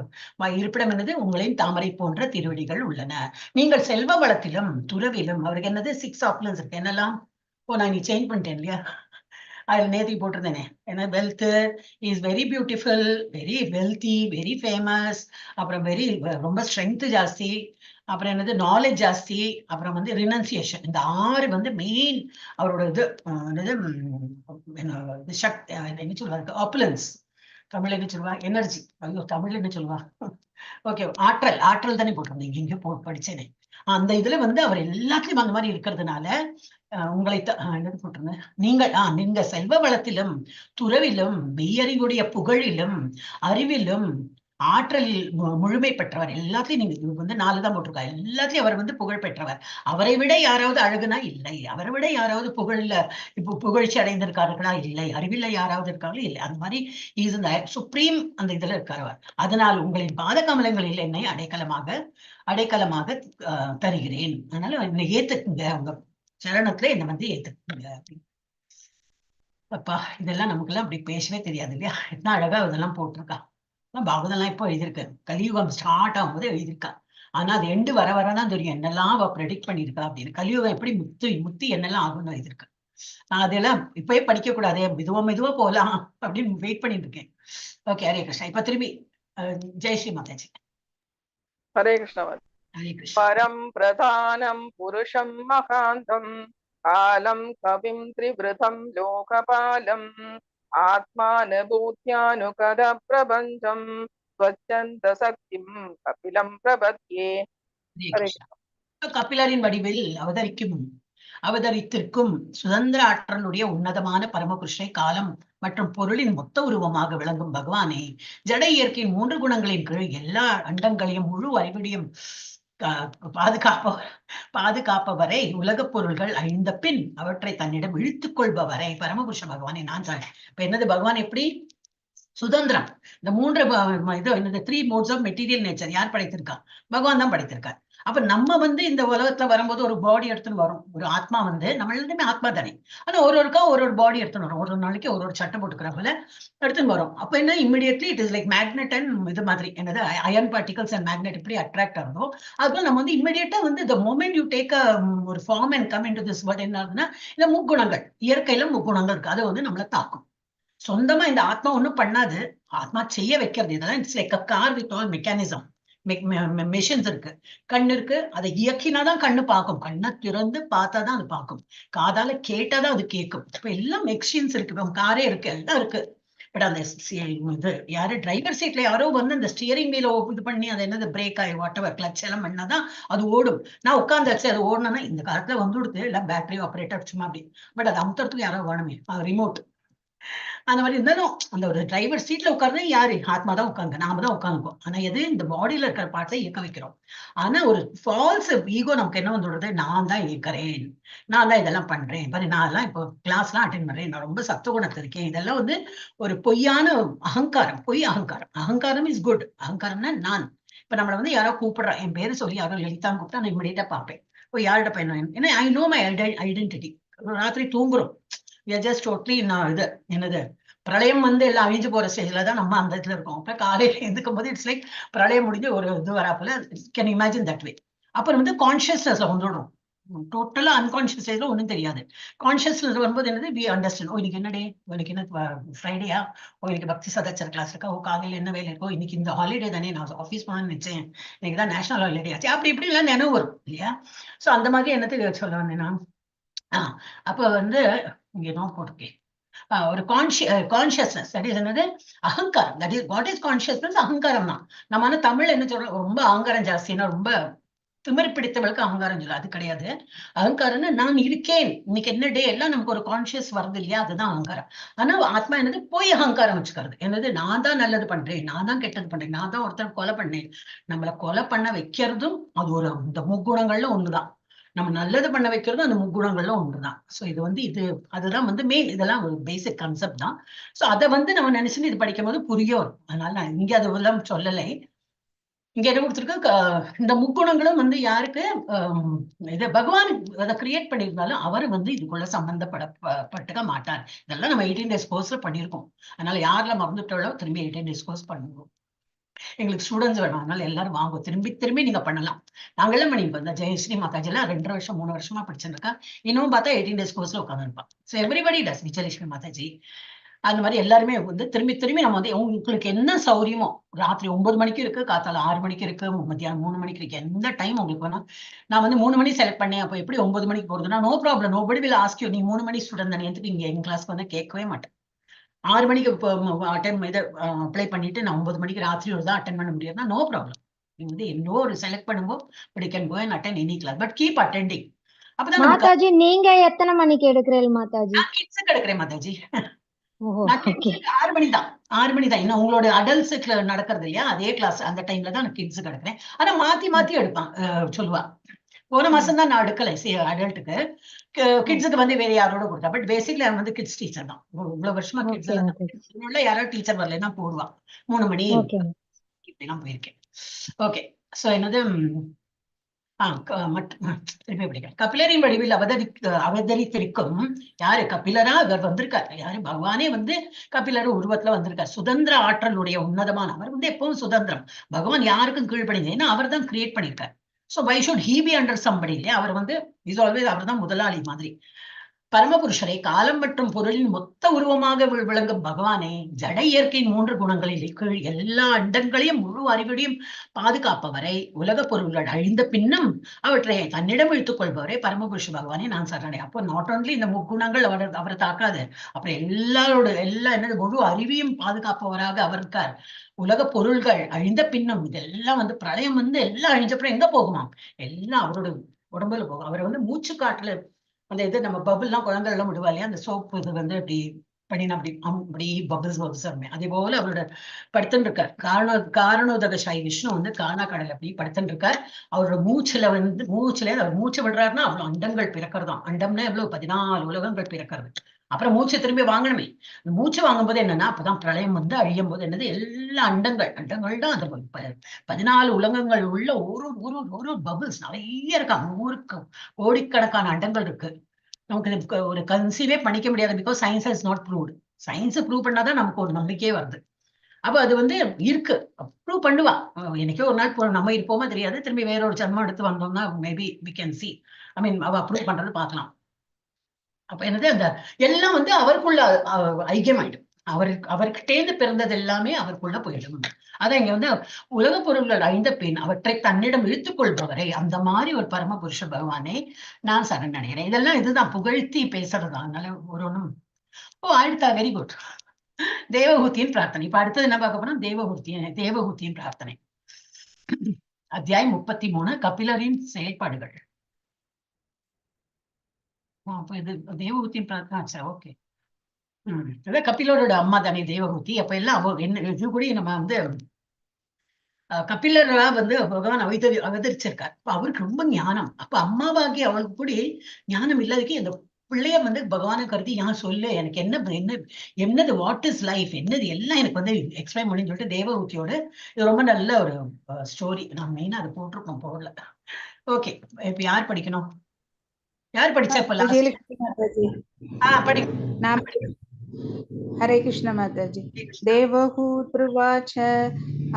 இருப்பிடம் என்னது? உங்களின் தாமரை போன்ற திருவடிகள் உள்ளன. நீங்கள் செல்வ வளத்திலும் துறவிலும், அவருக்கு என்னது 6 ஆப்ஷன்ஸ் இருக்கு. என்னெல்லாம்? ஓ, நான் நீ சேஞ்ச் பண்ணிட்டேன் இல்லையா? அதுல நேத்திக்கு போட்டிருந்தேனே. ஏன்னா wealth is very beautiful, very wealthy, very famous, அப்புறம் வெரி ரொம்ப ஸ்ட்ரென்த் ஜாஸ்தி, அப்புறம் என்னது நாலேஜ் ஜாஸ்தி, அப்புறம் வந்து ரினன்சியேஷன். இந்த 6 வந்து மெயின் அவரோட இது என்னது என்ன சக்தி, என்ன சொல்லுவாங்க, ஆப்புலன்ஸ், தமிழ் என்ன சொல்லுவா, எனர்ஜி, ஐயோ தமிழ் என்ன சொல்லுவா, ஓகே ஆற்றல், ஆற்றல் தானே போட்டிருந்தீங்க, எங்கேயோ படிச்சேனே. அந்த இதுல வந்து அவர் எல்லாத்துலயும் அந்த மாதிரி இருக்கிறதுனால உங்களை என்னது போட்டிருந்தேன், நீங்கள் நீங்க செல்வ வளத்திலும் துறவிலும் மெய்யறிவுடைய புகழிலும் அறிவிலும் ஆற்றலில் முழுமை பெற்றவர். எல்லாத்தையும் நீங்க இது வந்து 4 தான் போட்டிருக்காரு. எல்லாத்தையும் அவர் வந்து புகழ் பெற்றவர். அவரை விட யாராவது அழகுனா இல்லை, அவரை விட யாராவது புகழ்ல இப்போ புகழ்ச்சி அடைந்திருக்கார்களா இல்லை, அறிவில்லை யாராவது இருக்காங்களா இல்லை. அந்த மாதிரி is இந்த சுப்ரீம் அந்த இதுல இருக்கார் அவர். அதனால் உங்களின் பாத கமலங்களில் என்னை அடைக்கலமாக அடைக்கலமாக தருகிறேன். அதனால என்னை ஏத்துக்குங்க, உங்க சரணத்துல என்னை வந்து ஏத்துக்குங்க அப்படின்னு. அப்பா, இதெல்லாம் நமக்கெல்லாம் அப்படி பேசவே தெரியாது இல்லையா? என்ன அழகா இதெல்லாம் போட்டிருக்கா. பாகவதெல்லாம் இப்போ எழுதியிருக்கு, கலியுகம் ஸ்டார்ட் ஆகும்போது எழுதியிருக்கா. ஆனா அது எண்டு வர வரதான் தெரியும் என்னெல்லாம் அவ ப்ரெடிக்ட் பண்ணியிருக்கா அப்படின்னு. கலியுகம் எப்படி முத்து முத்தி என்னெல்லாம் ஆகும்னு இது இருக்கு. நான் அதெல்லாம் இப்பயே படிக்க கூடாதே, மெதுவா மெதுவா போகலாம் அப்படின்னு வெயிட் பண்ணிட்டு இருக்கேன். ஓகே, ஹரே கிருஷ்ணா. இப்ப திரும்பி ஜெயஸ்ரீ மாதாஜி. ஹரே கிருஷ்ணா. ஹரே கிருஷ்ணா. பரம் பிரதானம் புருஷம் மகாந்தம் காலம் கவிம் த்ரிவிருதம் லோகபாலம் ஆத்மானுபூத்யானுகத பிரபஞ்சம் ஸ்வச்சந்த சக்திம் கபிலம் பிரபத்யே. ஹரே ஹரே கிருஷ்ணா. கபிலரின் வடிவில் அவதரித்திருக்கும் சுதந்திர ஆற்றலுடைய உன்னதமான பரமபுருஷனை, காலம் மற்றும் பொருளின் மொத்த உருவமாக விளங்கும் பகவானே, ஜட இயற்கையின் மூன்று குணங்களின் கீழ் எல்லா அண்டங்களையும் முழு அறிவிடையும் பாதுகாப்பவரை, உலகப் பொருள்கள் அழிந்த பின் அவற்றை தன்னிடம் இழுத்துக் கொள்பவரை பரமபுருஷ பகவானை நான் இப்ப என்னது பகவான் எப்படி சுதந்திரம், இந்த மூன்று இது என்னது three modes of material nature யார் படைத்திருக்கா? பகவான் தான் படைத்திருக்கார். அப்ப நம்ம வந்து இந்த உலகத்துல வரும்போது ஒரு பாடி எடுத்துன்னு வரும். ஒரு ஆத்மா வந்து நம்ம எல்லாருமே ஆத்மா தானே. ஆனா ஒரு ஒருக்கா ஒரு ஒரு பாடி எடுத்துன்னு வரும். ஒரு ஒரு நாளைக்கு ஒரு ஒரு சட்டை போட்டுக்கிற போல எடுத்துன்னு வரும். அப்ப என்ன immediately it is like magnet and இது மாதிரி என்னது அயன் பார்ட்டிகல்ஸ் அண்ட் மேக்னெட் எப்படி அட்ராக்ட் ஆகுதோ அதுபோல நம்ம வந்து இமிடியட்டா வந்து the moment you take ஒரு form and come into this world என்ன ஆகுதுன்னா இந்த முக்குணங்கள், இயற்கையில முக்குணங்கள் இருக்கு, அதை வந்து நம்மளை தாக்கும். சொந்தமா இந்த ஆத்மா ஒண்ணும் பண்ணாது, ஆத்மா செய்ய வைக்கிறது. இதெல்லாம் it's like a car with all mechanism machines இருக்கு. கண்ணு இருக்கு, அதை இயக்கினாதான் கண்ணு பார்க்கும், கண்ணை திறந்து பார்த்தாதான் அது பார்க்கும், காதால கேட்டாதான் அது கேட்கும். இப்ப எல்லாம் மெஷின்ஸ் இருக்கு, இப்ப காரே இருக்கு, எல்லாம் இருக்கு. பட் அந்த இது யாரு டிரைவர் சீட்ல யாரோ வந்து அந்த ஸ்டியரிங் வீல இது பண்ணி அது என்னது பிரேக் ஆகி what ever clutch எல்லாம் பண்ணாதான் அது ஓடும். நான் உட்காந்தாச்சு அது ஓடணும்னா இந்த காலத்துல வந்து கொடுத்து எல்லாம் பேட்டரி ஆப்ரேட்டர் சும்மா அப்படி. பட் அது அமுத்துறதுக்கு யாரோ வேணுமே, ரிமோட் அந்த மாதிரி இருந்தாலும் அந்த ஒரு டிரைவர் சீட்ல உட்கார்றது யாரு? ஆத்மா தான் உட்காந்து, நாம தான் உட்காந்துக்கோம். ஆனா எது இந்த பாடியில இருக்கிற பார்ட்ஸை இயக்க வைக்கிறோம். ஆனா ஒரு ஃபால்ஸ் ஈகோ நமக்கு என்ன வந்துடுறது, நான் தான் இயக்கிறேன், நான் தான் இதெல்லாம் பண்றேன், பாரு நான் எல்லாம் இப்போ கிளாஸ் எல்லாம் அட்டென்ட் பண்றேன், நான் ரொம்ப சத்துவகுணத்துல இருக்கேன். இதெல்லாம் வந்து ஒரு பொய்யான அகங்காரம், பொய் அகங்காரம். அகங்காரம் is good. அகங்காரம்னா நான். இப்ப நம்மளை வந்து யாரோ கூப்பிடுறா, என் பேரு சொல்லி யாரோ லலிதான்னு கூப்பிட்டா நான் இமிடியேட்டா பார்ப்பேன், ஓ யாரோட பையன், ஏன்னா I know my identity. ராத்திரி தூங்குறோம், ஜஸ்ட் டோட்லி நான் இது என்னது பிரளயம் வந்து எல்லாம் அழிஞ்சு போற ஸ்டேஜ்ல தான் நம்ம அந்த இதுல இருக்கோம். அப்புறம் காலையில எந்துக்கும் போது it's like பிரளயம் முடிஞ்சு ஒரு இது வராப்புல, can imagine that way. அப்புறம் வந்து கான்சியஸ்னஸ்ல வந்துடுறோம். டோட்டலா அன்கான்சியஸ் ஸ்டேஜ்ல ஒன்றும் தெரியாது. கான்சியஸ்னஸ் வரும்போது என்னது we understand, ஓ இன்னைக்கு என்ன டே, இன்னைக்கு என்ன ஃப்ரைடேயா, ஓ இன்னைக்கு பக்தி சதாச்சார கிளாஸ் இருக்கா, ஓ காலையில என்ன வேலை இருக்கோ, இன்னைக்கு இந்த ஹாலிடே தானே, நான் ஆஃபீஸ் போகணும்னு நினைச்சேன், இன்னைக்கு தான் நேஷனல் ஹாலிடே ஆச்சு, அப்படி இப்படி எல்லாம் நினைவு வரும் இல்லையா? ஸோ அந்த மாதிரி என்னத்துக்கு சொல்ல வந்தேன் நான், அப்ப வந்து இங்க நோட் போட்டிருக்கேன், ஒரு கான்சியஸ்னஸ் that is என்னது அகங்காரம். That is what is consciousness? அகங்காரம் தான். நம்ம ஆனா தமிழ் என்ன சொல்றோம், ரொம்ப அகங்காரம் ஜாஸ்தின்னா ரொம்ப திமிர் பிடித்தவளுக்கு அகங்காரம் சொல்ல, அது கிடையாது. அகங்காரம்னா நான் இருக்கேன், இன்னைக்கு என்ன டே எல்லாம் நமக்கு ஒரு கான்சியஸ் வருது இல்லையா, அதுதான் அகங்காரம். ஆனா ஆத்மா என்னது பொய் அகங்காரம் வச்சுக்கிறது, என்னது நான் தான் நல்லது பண்றேன், நான் தான் கெட்டது பண்றேன், நான் தான் ஒருத்தர் கொலை பண்ணேன். நம்மளை கொலை பண்ண வைக்கிறதும் அது ஒரு இந்த முக்குணங்கள்ல ஒண்ணுதான், நம்ம நல்லது பண்ண வைக்கிறதும் அந்த முக்குணங்கள்ல ஒண்ணுதான். ஸோ இது வந்து இது அதுதான் வந்து மெயின், இதெல்லாம் ஒரு பேசிக் கான்செப்ட் தான். ஸோ அதை வந்து நம்ம நினைச்சுன்னு இது படிக்கும் போது புரிய வரும். அதனால நான் இங்க அதெல்லாம் சொல்லலை. இங்க என்ன கொடுத்துருக்கு, இந்த முக்குணங்களும் வந்து யாருக்கு இது பகவான் அதை கிரியேட் பண்ணியிருந்தாலும் அவர் வந்து இதுக்குள்ள சம்பந்தப்பட பட்டுக்க மாட்டார். இதெல்லாம் நம்ம 18 டேஸ் கோர்ஸ்ல பண்ணியிருக்கோம். அதனால யாரெல்லாம் மறந்துட்டாலோ திரும்பி 18 டேஸ் கோர்ஸ் பண்ணுவோம். எங்களுக்கு ஸ்டூடெண்ட்ஸ் வேணும், அதனால எல்லாரும் வாங்க, திரும்பி திரும்பி நீங்க பண்ணலாம். நாங்கெல்லாம் பண்ணிருக்கோம். இந்த ஜெயஸ்ரீ மாதாஜி எல்லாம் 2.5 வருஷம் 3 வருஷமா படிச்சிருக்கா, இன்னும் பார்த்தா 18 டேஸ் கோர்ஸ்ல உட்காந்துருப்பான். So everybody does. விஜயலட்சுமி மாதாஜி அந்த மாதிரி எல்லாருமே வந்து திரும்பி திரும்பி நம்ம வந்து உங்களுக்கு என்ன சௌரியமோ, ராத்திரி 9 மணிக்கு இருக்கு, காத்தால 6 மணிக்கு இருக்கு, மத்தியானம் 3 மணிக்கு இருக்கு, எந்த டைம் உங்களுக்கு வேணா. நான் வந்து 3 மணி செலக்ட் பண்ணேன், அப்போ எப்படி 9 மணிக்கு போறதுன்னா no problem, nobody will ask you, நீ 3 மணி ஸ்டூடெண்ட் தானே, எதுக்கு இங்க எங்க கிளாஸ்க்கு வந்து கேட்கவே மாட்டேன். 6 மணிக்கு இப்போ அட்டன் இதை அப்ளை பண்ணிட்டு நான் 9 மணிக்கு ராத்திரி ஒரு தான் அட்டன் பண்ண முடியாதுன்னா நோ ப்ராப்ளம். நீங்க வந்து இன்னொரு ஒரு செலக்ட் பண்ணுங்க, but you can go and attend any class, but keep attending. அப்பதான் நமக்கு மாதாஜி நீங்க எத்தனை மணிக்கு எடுக்கிறீங்க மாதாஜி? நான் கிட்ஸுக்கு எடுக்கிறேன் மாதாஜி. ஓஹோ, நான் ஓகே. கிட்ஸுக்கு 6 மணி தான், 6 மணி தான். இன்னும் உங்களோட அடல்ட்ஸுக்கு நடக்கிறது இல்லையா, அதே கிளாஸ் அந்த டைம்ல தான் நான் கிட்ஸுக்கு எடுக்கிறேன். ஆனா மாத்தி மாத்தி எடுப்பான் சொல்லுவா. போன மாசம் தான் நான் எடுக்கல அடல்ட்டுக்கு, கிட்ஸுக்கு வந்து வேற யாரோட கொடுத்தா. பட் பேசிக்லி அவன் வந்து கிட்ஸ் டீச்சர் தான், இவ்வளவு வருஷமா கிட்ஸ் ஓகே எல்லாம் ஓகே உள்ள யாராவது டீச்சர் வரலைன்னா போடுவா. 3 மணி ஓகே இப்படிலாம் போயிருக்கேன். ஓகே, சோ என்னது திருப்பி படிக்கிறேன். கபிலரின் வடிவில் அவதரித்திருக்கும் யாரு? கபிலரா அவர் வந்திருக்கார். யாரு? பகவானே வந்து கபிலர் உருவத்துல வந்திருக்கார். சுதந்திர ஆற்றலுடைய உன்னதமான அவர் வந்து எப்பவும் சுதந்திரம். பகவான் யாருக்கும் கீழ்ப்படிஞ்சு, ஏன்னா அவர் தான் கிரியேட் பண்ணியிருக்கார். So why should he be under somebody, இல்லையா? அவர் வந்து is always, அவர் தான் முதலாளி மாதிரி. பரமபுருஷரை காலம் மற்றும் பொருளின் மொத்த உருவமாக விளங்கும் பகவானே ஜட இயற்கையின் 3 குணங்களில் கீழ் எல்லா அண்டங்களையும் முழு அறிவிடையும் பாதுகாப்பவரை, உலக பொருள்கள் அழிந்த பின்னும் அவற்றை தன்னிடம் இழுத்துக் கொள்பவரை பரமபுருஷ பகவானே நான் சரணடை. அப்போ not only இந்த முக்குணங்கள் அவரை தாக்காது, அப்புறம் எல்லாரோட எல்லா என்னது முழு அறிவையும் பாதுகாப்பவராக அவர் இருக்கார். உலக பொருள்கள் அழிந்த பின்னும் இதெல்லாம் வந்து பிரளயம் வந்து எல்லாம் அழிஞ்சப்பறம் எங்க போகுமாம்? எல்லாம் அவரோட உடம்புல போகும். அவர் வந்து மூச்சு காட்டுல அந்த இது நம்ம பபுள்லாம் குழந்தைகள் எல்லாம் விடுவா இல்லையா, அந்த சோப்பு இது வந்து அப்படி பண்ணினா அப்படி அப்படி பபிள்ஸ் பபிள்ஸ் வருமே, அதே போல அவரோட படுத்துன்னு இருக்கார். காரணோதக சாய் விஷ்ணு வந்து காணா கடல் அப்படி படுத்துன்னு இருக்கார். அவரோட மூச்சுல வந்து மூச்சுல அவர் மூச்சு விடுறாருன்னா அவ்வளவு அண்டங்கள் பிறக்கிறதாம். அண்டம்னா எவ்வளவு? 14 உலகங்கள் பிறக்கிறது. அப்புறம் மூச்சு திரும்பி வாங்கணுமே. மூச்சு வாங்கும்போது என்னன்னா அப்பதான் பிரளயம் வந்து அழியும் போது என்னது எல்லா அண்டங்கள், அண்டங்கள் தான் அந்த 14 உலகங்கள் உள்ள ஒரு ஒரு ஒரு பபிள்ஸ் நிறைய இருக்கா. நூறுக்கு கோடிக்கணக்கான அண்டங்கள் இருக்கு. நமக்கு இது ஒரு கன்சீவே பண்ணிக்க முடியாது. Because science has not proved. Science prove பண்ணாதான் நமக்கு ஒரு நம்பிக்கையே வருது. அப்ப அது வந்து இருக்கு, ப்ரூவ் பண்ணுவா. என்னைக்கோ ஒரு நாள் நம்ம இருப்போமா தெரியாது, திரும்பி வேற ஒரு ஜன்மம் எடுத்து வந்தோம்னா maybe we can see, I mean அவ ப்ரூவ் பண்றது பார்க்கலாம். அப்ப என்னது அந்த எல்லாம் வந்து அவருக்குள்ள ஐக்கியமாயிடும். அவர்கிட்டேந்து பிறந்தது எல்லாமே அவருக்குள்ள போயிடும். அதான் இங்க வந்து உலக பொருள்கள் அழிந்த பின் அவற்றை தன்னிடம் இழுத்துக் கொள்பவரை, அந்த மாதிரி ஒரு பரமபுருஷ பகவானை நான் சரணடைகிறேன். இதெல்லாம் இதுதான் புகழ்த்தி பேசுறதா. அதனால ஒரு ஒண்ணும் ஓ அடுத்தா வெரி குட். தேவஹூதியின் பிரார்த்தனை. இப்ப அடுத்தது என்ன பார்க்க போறோம்? தேவஹூதியின் பிரார்த்தனை. அத்தியாயம் 33, கபிலரின் செயல்பாடுகள். அப்ப இது தேவஹூதியின் பிரார்த்தனை ஆச்சா? ஓகே. அதான் கபிலரோட அம்மா தானே தேவஹூதி. அப்ப எல்லாம் அவ என்ன இது கூட நம்ம வந்து கபிலரா வந்து பகவான் அவதரிச்சிருக்கார். அப்ப அவருக்கு ரொம்ப ஞானம். அப்ப அம்மாவாகி அவளுக்கு கூட ஞானம் இல்லாததுக்கு அந்த பிள்ளைய வந்து பகவானை கருதி யான் சொல்லு, எனக்கு என்ன என்ன என்னது, what is life, என்னது எல்லாம் எனக்கு வந்து எக்ஸ்பிளைன் பண்ணி சொல்லிட்டு தேவஹூதியோட இது ரொம்ப நல்ல ஒரு ஸ்டோரி. நான் மெயினா அதை போட்டிருக்கோம், போடல. ஓகே, இப்ப யார் படிக்கணும்? யார் படிச்சா இப்ப லாஸ்ட்? விஜயலட்சுமி மாதாஜி. படி. நான் हरे कृष्ण माताजी। देवहूत्रुवाच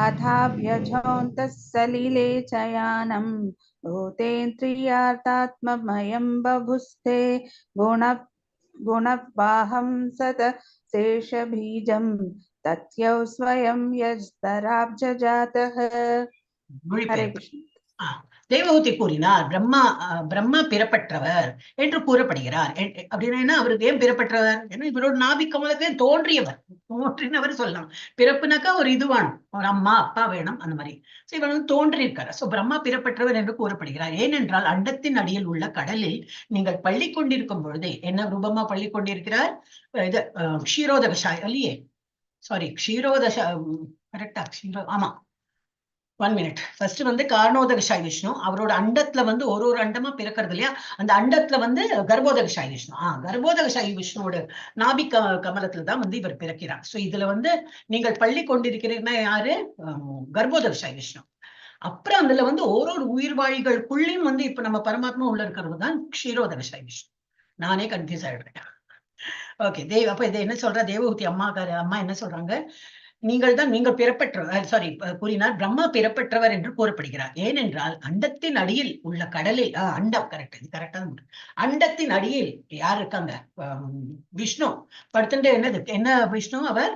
अथाभ्यजोऽन्तः सलिले चयानं भूतेन्द्रियार्थात्ममयं बभुस्ते गुण गुणवाहं सत शेषबीजं तथ्यौ स्वयं यस्तराब्जजातः। हरे மொழிபெயர்ப்பு. कृष्ण. தேவஹூதி கூறினார், பிரம்மா பிரம்மா பிறப்பற்றவர் என்று கூறப்படுகிறார். அப்படின்னா என்ன? அவருக்கு ஏன் பிறப்பற்றவர்? ஏன்னா இவரோட நாபி கமலத்தே தோன்றியவர், தோன்றினவர் சொல்லலாம். பிறப்புனாக்கா ஒரு இது வேணும், ஒரு அம்மா அப்பா வேணும், அந்த மாதிரி. சோ இவர் வந்து தோன்றியிருக்காரு. சோ பிரம்மா பிறப்பற்றவர் என்று கூறப்படுகிறார். ஏனென்றால் அண்டத்தின் அடியில் உள்ள கடலில் நீங்கள் பள்ளி கொண்டிருக்கும் பொழுதே, என்ன ரூபமா பள்ளி கொண்டிருக்கிறார்? இது க்ஷீரோதகசாய் இல்லையே, சாரி க்ஷீரோதச, கரெக்டா? க்ஷீரோ, ஆமா. 1 மினிட். ஃபர்ஸ்ட் வந்து காரணோதகசாய் விஷ்ணு அவரோட அண்டத்துல வந்து ஒரு ஒரு அண்டமா பிறக்கிறது இல்லையா, அந்த அண்டத்துல வந்து கர்ப்போதகசாய் விஷ்ணு, கர்ப்போதகசாய் விஷ்ணுவோட நாபி கமலத்துல தான் வந்து இவர் பிறக்கிறார். சோ இதுல வந்து நீங்கள் பள்ளி கொண்டிருக்கிறீங்கன்னா யாரு? கர்ப்போதகசாய் விஷ்ணு. அப்புறம் அதுல வந்து ஒரு ஒரு உயிர்வாழிகளுக்குள்ளேயும் வந்து இப்ப நம்ம பரமாத்மா உள்ள இருக்கிறது தான் க்ஷீரோதகசாய் விஷ்ணு. நானே கன்ஃபியூஸ் ஆயிடுறேன். ஓகே, தேவ் அப்ப இதை என்ன சொல்றா தேவஹூதி அம்மா அம்மா என்ன சொல்றாங்க? நீங்கள் தான் நீங்கள் பிறப்பற்றவர், சாரி கூறினார், பிரம்மா பிறப்பற்றவர் என்று கூறப்படுகிறார். ஏனென்றால் அண்டத்தின் அடியில் உள்ள கடலில், அண்டம் கரெக்ட், இது கரெக்டா தான். அண்டத்தின் அடியில் யார் இருக்காங்க? விஷ்ணு படுத்துட்டு என்னது என்ன விஷ்ணு? அவர்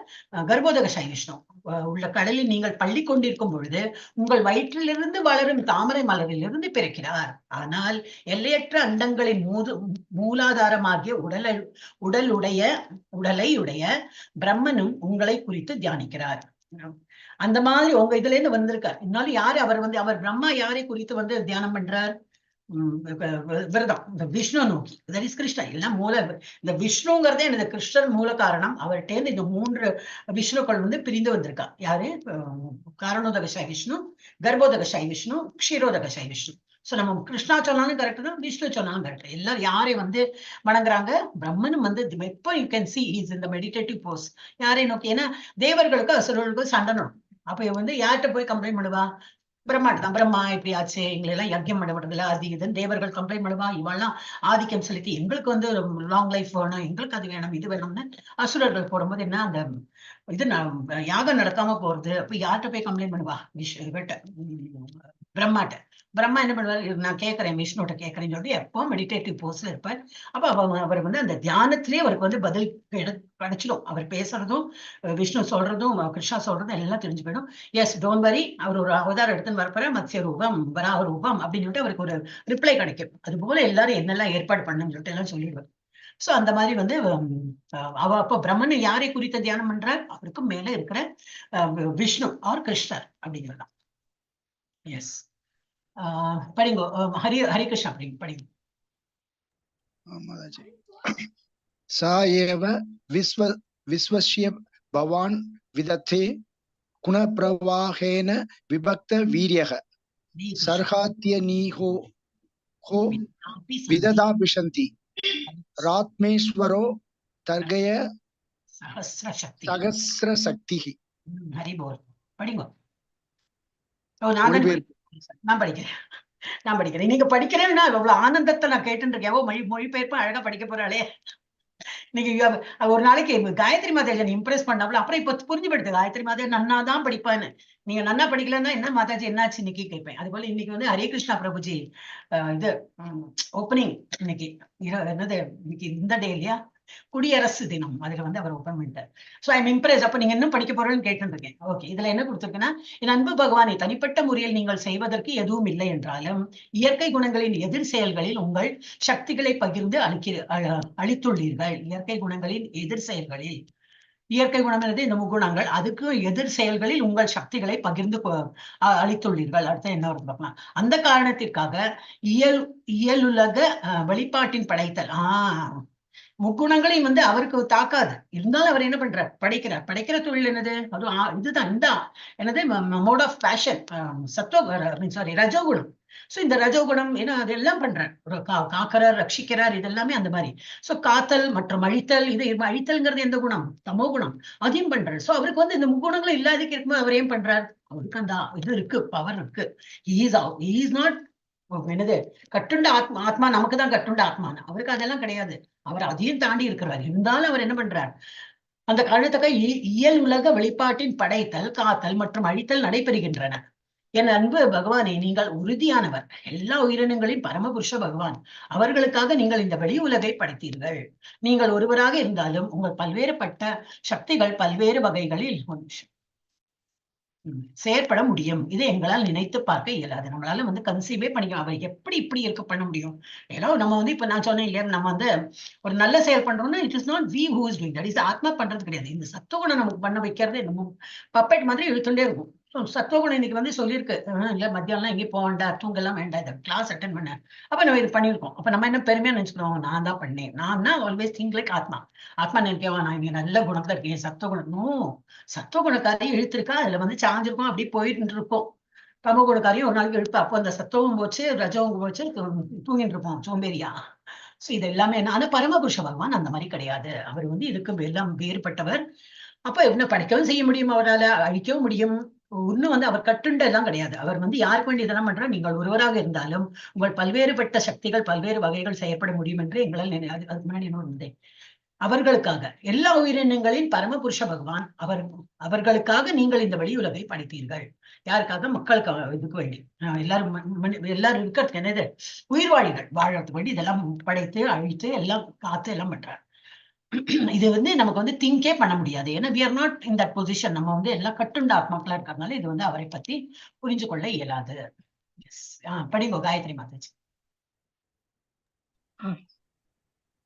கர்ப்போதகசாய் விஷ்ணு உள்ள கடலில் நீங்கள் பள்ளி கொண்டிருக்கும் பொழுது உங்கள் வயிற்றிலிருந்து வளரும் தாமரை மலரிலிருந்து பிறக்கிறார். ஆனால் எல்லையற்ற அண்டங்களின் மூலாதாரமாகிய உடலை உடைய பிரம்மனும் உங்களை குறித்து தியானிக்கிறார். அந்த மாதிரி உங்க இதுல இருந்து வந்திருக்கார். இருந்தாலும் யாரு அவர் வந்து அவர் பிரம்மா யாரை குறித்து வந்து தியானம் பண்றார்? விரதம் இந்த விஷ்ணு நோக்கி, that is Krishna. எல்லாம் மூல இந்த விஷ்ணுங்கிறதே எனது கிருஷ்ணர் மூல காரணம். அவர்கிட்ட இந்த 3 விஷ்ணுக்கள் வந்து பிரிந்து வந்திருக்கா. யாரு? காரணோதகசாய் விஷ்ணு, கர்ப்போதகசாய் விஷ்ணு, க்ஷீரோதகசாய் விஷ்ணு. சோ நம்ம கிருஷ்ணா சொன்னாலும் கரெக்ட் தான், விஷ்ணு சொன்னாலும் கரெக்ட். எல்லாரும் யாரை வந்து வணங்குறாங்க? பிரம்மனும் வந்து எப்போ you can see is இந்த மெடிடேட்டிவ் போஸ். யாரை நோக்கி? ஏன்னா தேவர்களுக்கு அசுரர்களுக்கும் சண்டை நடக்கும். அப்ப வந்து யார்கிட்ட போய் கம்ப்ளைண்ட் பண்ணுவா? பிரம்மாட்ட தான். பிரம்மா இப்படி ஆச்சு, எங்களை எல்லாம் யஜ்யம் பண்ண விடுறதில்ல, அது இதுன்னு தேவர்கள் கம்ப்ளைண்ட் பண்ணுவா. இவெல்லாம் ஆதிக்கம் செலுத்தி எங்களுக்கு வந்து லாங் லைஃப் வேணும், எங்களுக்கு அது வேணும், இது வேணும்னு அசுரர்கள் போடும்போது என்ன அந்த இது யாகம் நடக்காம போறது. அப்ப யார்கிட்ட போய் கம்ப்ளைண்ட் பண்ணுவா? இவர்ட்ட, பிரம்மாட்ட. பிரம்மா என்ன பண்ணுவாரு? நான் கேட்கறேன், விஷ்ணுட்ட கேட்கறேன்னு சொல்லிட்டு எப்போ மெடிடேட்டிவ் போஸ்ல இருப்பார். அப்ப அவர் வந்து அந்த தியானத்திலேயே அவருக்கு வந்து பதில் கிடைச்சிடும். அவர் பேசுறதும் விஷ்ணு சொல்றதும் கிருஷ்ணா சொல்றதும் எல்லாம் தெரிஞ்சு போயிடும். எஸ், don't worry, அவர் ஒரு அவதாரம் எடுத்துன்னு வரப்போற, மத்ஸ்ய ரூபம், வராக ரூபம் அப்படின்னு சொல்லிட்டு அவருக்கு ஒரு ரிப்ளை கிடைக்கும். அது போல எல்லாரும் என்னெல்லாம் ஏற்பாடு பண்ணுன்னு சொல்லிட்டு எல்லாம் சொல்லிடுவார். சோ அந்த மாதிரி வந்து அவ அப்போ பிரம்மன் யாரை குறித்த தியானம் பண்றார்? அவருக்கு மேல இருக்கிற விஷ்ணு ஆர் கிருஷ்ணர் அப்படிங்கிறதான். எஸ், படிங்கோ. ஹரி ஹரி கிருஷ்ணா படிங்க, படிங்க. மாதாஜி, சா ஏவ விஸ்வ விஸ்வஸ்ய பவான் விதத்தே குணப்பிரவாகேன விபக்த வீரியக சர்ஹாத்ய நீஹோ ஹோ விததாபிஷந்தி ராத்மேஸ்வரோ தர்கய சஹஸ்ர சக்தி சகஸ்ர சக்தி. ஹரி போல். படிங்க. ஓ, நான் தான் மொழிபெயர்ப்பு. நான் படிக்கிறேன், நான் படிக்கிறேன். நீங்க படிக்கிறேன்னா அவ்வளவு ஆனந்தத்தை நான் கேட்டுட்டு இருக்கேன். ஓ, மொழிபெயர்ப்பு அழகா படிக்க போறாளே. நீங்க ஒரு நாளைக்கு காயத்ரி மாதாஜி இம்ப்ரெஸ் பண்ணாப்ல. அப்புறம் இப்ப புரிஞ்சு போயிடுது, காயத்ரி மாதா நன்னா தான் படிப்பான்னு. நீங்க நன்னா படிக்கலன்னா என்ன மாதாஜி என்னாச்சு இன்னைக்கு கேட்பேன். அது போல இன்னைக்கு வந்து ஹரே கிருஷ்ணா பிரபுஜி இது ஓப்பனிங் இன்னைக்கு என்னது இன்னைக்கு இந்த டே இல்லையா, குடியரசு தினம், அதுல வந்து அவர் ஓப்பன் பண்ணிட்டார். So I'm Impress. அப்ப நீங்க இன்னும் படிக்க போறேன்னு கேட்டுட்டு இருக்கேன். ஓகே, இதுல என்ன கொடுத்திருக்குன்னா, என் அன்பு பகவானை, தனிப்பட்ட முறையில் நீங்கள் செய்வதற்கு எதுவும் இல்லை என்றாலும் இயற்கை குணங்களின் எதிர் செயல்களில் உங்கள் சக்திகளை பகிர்ந்து அளித்துள்ளீர்கள். இயற்கை குணங்களின் எதிர் செயல்களில், இயற்கை குணம் என்பது இந்த முக்குணங்கள், அதுக்கு எதிர் செயல்களில் உங்கள் சக்திகளை பகிர்ந்து அளித்துள்ளீர்கள். அடுத்து என்ன வருது பார்க்கலாம். அந்த காரணத்திற்காக இயலுலக வெளிப்பாட்டின் படைத்தல். முக்குணங்களையும் வந்து அவருக்கு தாக்காது. இருந்தாலும் அவர் என்ன பண்றார்? படைக்கிறார். படைக்கிற தொழில் என்னது? அதுவும் இதுதான் இந்த என்னது மோட் ஆஃப் பேஷன், சத்துவ, சாரி, ரஜோகுணம். சோ இந்த ரஜோகுணம் ஏன்னா அதெல்லாம் பண்றார். ஒரு காக்கிறார், ரட்சிக்கிறார், இதெல்லாமே அந்த மாதிரி. சோ காத்தல் மற்றும் அழித்தல், இது அழித்தல்ங்கிறது எந்த குணம்? தமோ குணம், அதையும் பண்றாரு. சோ அவருக்கு வந்து இந்த முக்குணங்களும் இல்லாததுக்கு இருக்கும்போது அவர் ஏன் பண்றார்? அவருக்கு அந்த இது இருக்கு, பவர் இருக்கு. Is not என்னது கட்டுண்ட ஆத்மா. ஆத்மா நமக்கு தான் கட்டுண்ட ஆத்மா, அவருக்கு அதெல்லாம் கிடையாது. அவர் அதையும் தாண்டி இருக்கிறார். இருந்தாலும் அவர் என்ன பண்றார்? அந்த காரணத்துக்காக இயல் உலக வெளிப்பாட்டின் படைத்தல், காத்தல் மற்றும் அழித்தல் நடைபெறுகின்றன. என் அன்பு பகவானே, நீங்கள் உறுதியானவர். எல்லா உயிரினங்களையும் பரமபுருஷ பகவான். அவர்களுக்காக நீங்கள் இந்த வெளி உலகை படைத்தீர்கள். நீங்கள் ஒருவராக இருந்தாலும் உங்கள் பல்வேறுபட்ட சக்திகள் பல்வேறு வகைகளில், ஒரு நிமிஷம், செயற்பட முடியும். இதை எங்களால் நினைத்து பார்க்க இயலாது. நம்மளால வந்து கன்சீவே பண்ணிக்க, அவர் எப்படி இப்படி இருக்க பண்ண முடியும்? ஏன்னா நம்ம வந்து இப்ப நான் சொன்னேன் இல்லையா, நம்ம வந்து ஒரு நல்ல செயல் பண்றோம்னா it is not we who is doing that, is ஆத்மா பண்றது கிடையாது. இந்த சத்துவகுணம் நமக்கு பண்ண வைக்கிறது நம்ம பப்பெட் மாதிரி இழுத்துட்டே இருக்கும். சத்துவகுணம் இன்னைக்கு வந்து சொல்லியிருக்கு, இல்ல மத்தியானம் எங்கேயும் போக வேண்டாம், தூங்கெல்லாம் வேண்டாம், இதை கிளாஸ் அட்டன் பண்ண. அப்ப நம்ம இது பண்ணியிருக்கோம். அப்ப நம்ம என்ன பெருமையா நினைச்சுக்கிறோம்? நான் தான் பண்ணேன். நான் தான் ஆல்வேஸ் திங்க் லைக் ஆத்மா. ஆத்மா நினைக்கவா நான் இங்க நல்ல குணத்துல இருக்கேன், சத்துவகுணம். நோ, சத்துவகுணக்காரியும் இழுத்திருக்கா, அதுல வந்து சாஞ்சிருக்கும், அப்படியே போயிட்டு இருக்கோம். தமோகுணக்காரியும் ஒரு நாளைக்கு இழுப்பா. அப்போ அந்த சத்துவம் போச்சு, ரஜோவும் போச்சு, தூங்கிட்டு இருப்போம் சோம்பேறியா. சோ இது எல்லாமே என்ன? ஆனா பரமபுருஷ பகவான் அந்த மாதிரி கிடையாது. அவர் வந்து இதுக்கு எல்லாம் வேறுபட்டவர். அப்ப என்ன படைக்கவும் செய்ய முடியும், அவரால அழிக்கவும் முடியும். இன்னும் வந்து அவர் கட்டுண்ட எல்லாம் கிடையாது. அவர் வந்து யாருக்கு வேண்டி இதெல்லாம் பண்றார்? நீங்கள் ஒருவராக இருந்தாலும் உங்கள் பல்வேறுபட்ட சக்திகள் பல்வேறு வகைகள் செயற்பட முடியும் என்று எங்களால் அதுக்கு முன்னாடி என்ன வந்தேன், அவர்களுக்காக எல்லா உயிரினங்களின் பரமபுருஷ பகவான் அவர்களுக்காக நீங்கள் இந்த வெளி உலகை படைத்தீர்கள். யாருக்காக? மக்களுக்காக, இதுக்கு வேண்டி, எல்லாரும் எல்லாரும் இருக்கிறதுக்கு என்னது உயிர்வாழிகள் வாழறதுக்கு வேண்டி இதெல்லாம் படைத்து அழித்து எல்லாம் காத்து எல்லாம் பண்றார். இது வந்து நமக்கு வந்து திங்கே பண்ண முடியாது. ஏன்னா we are not in that position. நம்ம வந்து எல்லாம் கட்டுண்ட ஆத்மாக்களா இருக்கிறதுனால இது வந்து அவரை பத்தி புரிஞ்சு கொள்ள இயலாது. படிங்கோ காயத்ரி மாதாஜி.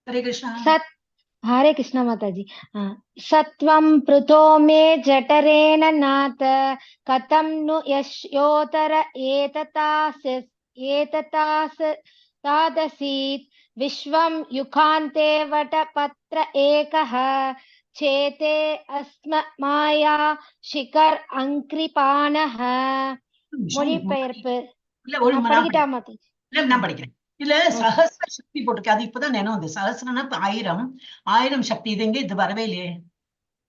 ஹரே கிருஷ்ணா. சத் ஹரே கிருஷ்ணா மாதாஜி. சத்வம் பிருதோ மே ஜఠரேண நாத கதம் நு யஷ்யோதர ஏததாஸ் ஏததாஸ் தாதசீத் விஸ்வம் யுகாந்தே வடபத்ர ஏகஹ சேதே அஸ்ம மாயா சிகர் அங்கிரிபானஹ. மொழிபெயர்ப்பு. இல்ல, ஒரு நான் நான் படிக்கட்டா மாதாஜி? இல்ல, நான் படிக்கிறேன். இல்ல, சஹஸ்ர சக்தி போட்டிருக்கு. அது இப்பதான் நினைவு வந்து சஹஸ்ரனா இப்ப 1000, 1000 சக்தி. இது எங்க இது வரவே இல்லையே.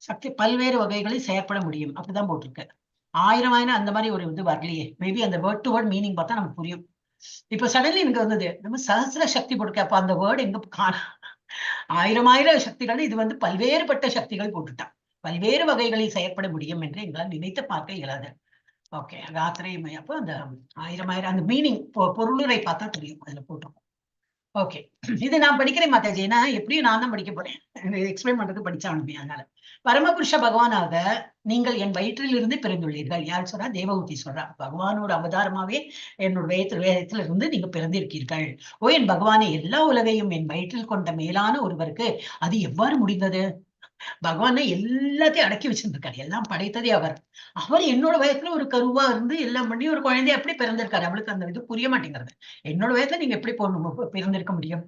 சக்தி பல்வேறு வகைகளில் செயற்பட முடியும் அப்படிதான் போட்டிருக்கு. ஆயிரம் ஆயிரம் அந்த மாதிரி ஒரு இது வரலையே. மேபி அந்த வேர்ட் டு வேர்ட் மீனிங் பார்த்தா நமக்கு புரியும். இப்ப சடன்லி எனக்கு வந்தது, நம்ம சஹசிர சக்தி போட்டுக்க. அப்ப அந்த வேர்டு எங்க காண ஆயிரம் ஆயிரம் சக்திகள், இது வந்து பல்வேறுபட்ட சக்திகள் போட்டுட்டான். பல்வேறு வகைகளில் செயற்பட முடியும் என்று எங்களால் நினைத்து பார்க்க இயலாது. ஓகே, ராத்திரி அப்போ அந்த ஆயிரம் ஆயிரம் அந்த மீனிங் பொருளுரை பார்த்தா தெரியும், அதுல போட்டிருக்கோம். ஓகே, இது நான் படிக்கிறேன் மாதாஜி. ஏன்னா எப்படியும் நான் தான் படிக்க போறேன், எக்ஸ்பிளைன் பண்றதுக்கு படிச்சாகணுமே. அதனால பரமபுருஷ பகவானாக நீங்கள் என் வயிற்றிலிருந்து பிறந்துள்ளீர்கள். யார் சொல்றா? தேவகூதி சொல்றா. பகவானோட அவதாரமாவே என்னோட வயிற்றுல இருந்து நீங்க பிறந்திருக்கீர்கள். ஓ என் பகவானே, எல்லா உலகையும் என் வயிற்றில் கொண்ட மேலான ஒருவருக்கு அது எவ்வாறு முடிந்தது? பகவானை எல்லாத்தையும் அடக்கி வச்சிருந்திருக்காரு, எல்லாம் படைத்ததே அவர். அவர் என்னோட வயசுல ஒரு கருவா இருந்து எல்லாம் பண்ணி ஒரு குழந்தை எப்படி பிறந்திருக்காரு? அவளுக்கு அந்த இது புரிய மாட்டேங்கிறது. என்னோட வயசுல நீங்க எப்படி பிறந்திருக்க முடியும்?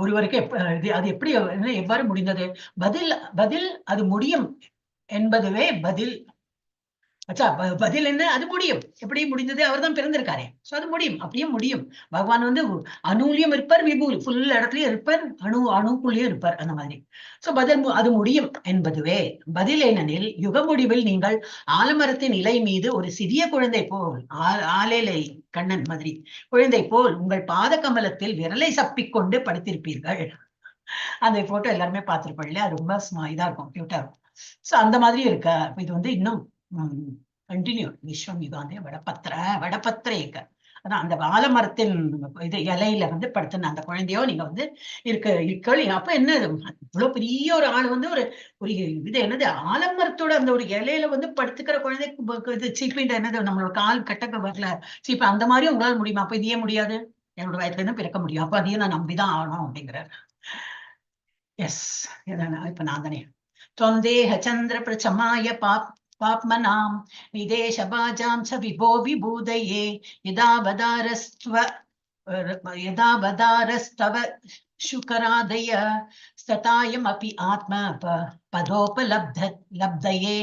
ஒருவருக்கு இது அது எப்படி எவ்வாறு முடிந்தது? பதில் பதில் அது முடியும் என்பதுவே பதில். அச்சா, பதில் என்ன? அது முடியும். எப்படி முடிந்தது? அவர் தான் பிறந்திருக்காரே. சோ அது முடியும், அப்படியே முடியும். பகவான் வந்து அணுலையும் இருப்பார், விபு ஃபுல் இடத்துலயும் இருப்பார், அணுக்குள்ளேயும் இருப்பார், அந்த மாதிரி. சோ பதில் அது முடியும் என்பதுவே பதில். ஏனெனில் யுக முடிவில் நீங்கள் ஆலமரத்தின் இலை மீது ஒரு சிறிய குழந்தை போல், ஆலேலை கண்ணன் மாதிரி குழந்தை போல் உங்கள் பாத கமலத்தில் விரலை சப்பிக்கொண்டு படுத்திருப்பீர்கள். அந்த போட்டோ எல்லாருமே பார்த்திருப்போம் இல்லையா? ரொம்ப இதா இருக்கும், கியூட்டா இருக்கும். சோ அந்த மாதிரி இருக்க இது வந்து இன்னும் கண்டினியூ. விஸ்வம் யுகாந்தே வடபத்திர வடபத்திர ஏக்க. அதான் அந்த ஆலமரத்தின் இது இலையில வந்து படுத்துன அந்த குழந்தையோ நீங்க வந்து இருக்க இருக்க. அப்ப என்ன, இவ்வளவு பெரிய ஒரு ஆள் வந்து ஒரு ஒரு இது என்னது ஆலமரத்தோட அந்த ஒரு இலையில வந்து படுத்துக்கிற குழந்தை, இது சீப்பின்ற என்னது நம்மளோட கால் கட்டக்க வரல சீப்ப, அந்த மாதிரி உங்களால முடியுமா? அப்ப இது ஏன் முடியாது? என்னோட வயசுல இருந்து பிறக்க முடியும், அப்ப அதையும் நான் நம்பிதான் ஆகணும் அப்படிங்கிறார். எஸ், இப்ப நான் தானே. தொந்தேக சந்திர பிரச்சமாய பாப்மனாம் நிதேசபாஜாம் ச விபோ விபூதயே யதாவதாரஸ்தவ சுகராதய ஸ்ததாயம் அப்பி ஆத்ம பதோபலப்த லப்தயே.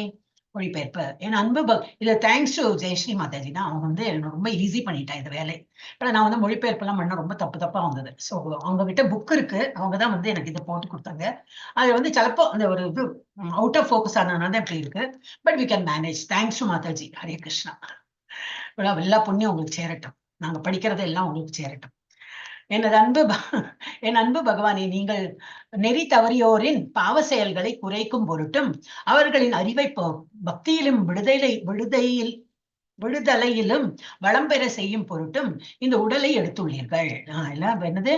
மொழிபெயர்ப்பு. என் அன்பு இது thanks to Jayashree Mataji தான். அவங்க வந்து எனக்கு ரொம்ப ஈஸி பண்ணிட்டேன் இந்த வேலை. ஏன்னா நான் வந்து மொழிபெயர்ப்பெல்லாம் பண்ண ரொம்ப தப்பு தப்பா வந்தது. ஸோ அவங்க கிட்ட புக் இருக்கு, அவங்க தான் வந்து எனக்கு இதை போட்டு கொடுத்தாங்க. அது வந்து சிலப்போ அந்த ஒரு இது அவுட் ஆஃப் ஃபோக்கஸ் ஆனதுனால தான் இப்படி இருக்கு. But we can manage. Thanks to Mataji. Hare Krishna. எல்லா புண்ணியம் உங்களுக்கு சேரட்டும், நாங்க படிக்கிறது எல்லாம் உங்களுக்கு சேரட்டும். என் அன்பு பகவானே, நீங்கள் நெறி தவறியோரின் பாவ செயல்களை குறைக்கும் பொருட்டும் அவர்களின் அறிவை பக்தியிலும் விடுதலையிலும் வளம் பெற செய்யும் பொருட்டும் இந்த உடலை எடுத்துள்ளீர்கள். எல்லாம் என்னது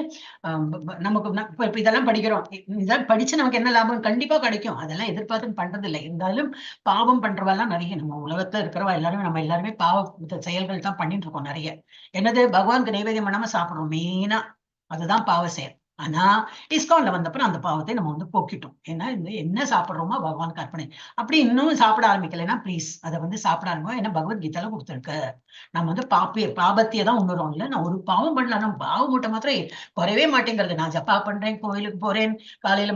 நமக்கு இப்ப இதெல்லாம் படிக்கிறோம், இதெல்லாம் படிச்சு நமக்கு என்ன லாபம்? கண்டிப்பா கிடைக்கும். அதெல்லாம் எதிர்பார்த்து பண்றது இல்லை. இருந்தாலும் பாவம் பண்றவெல்லாம் நிறைய நம்ம உலகத்துல இருக்கிறவா எல்லாருமே, நம்ம எல்லாருமே பாவ செயல்கள் தான் பண்ணிட்டு இருக்கோம் நிறைய. என்னது பகவானுக்கு நைவேத்தியம் பண்ணாம சாப்பிடுறோம் மெயினா, அதுதான் பாவ செயல். ஆனா இஸ்கான்ல வந்தப்பறம் அந்த பாவத்தை நம்ம வந்து போக்கிட்டோம். ஏன்னா இந்த என்ன சாப்பிடுறோமோ பகவானுக்கு அர்ப்பணை. அப்படி இன்னும் சாப்பிட ஆரம்பிக்கலைன்னா ப்ளீஸ் அதை வந்து சாப்பிட ஆரம்பிக்கும். ஏன்னா பகவத்கீதால கொடுத்துருக்கு. நம்ம வந்து பாபத்தியை தான் உணர்றோம். இல்ல நான் ஒரு பாவம் பண்ணல, ஆனா பாவம் மூட்டை மாத்திரம் குறையவே மாட்டேங்கிறது. நான் ஜப்பா பண்றேன், கோயிலுக்கு போறேன், காலையில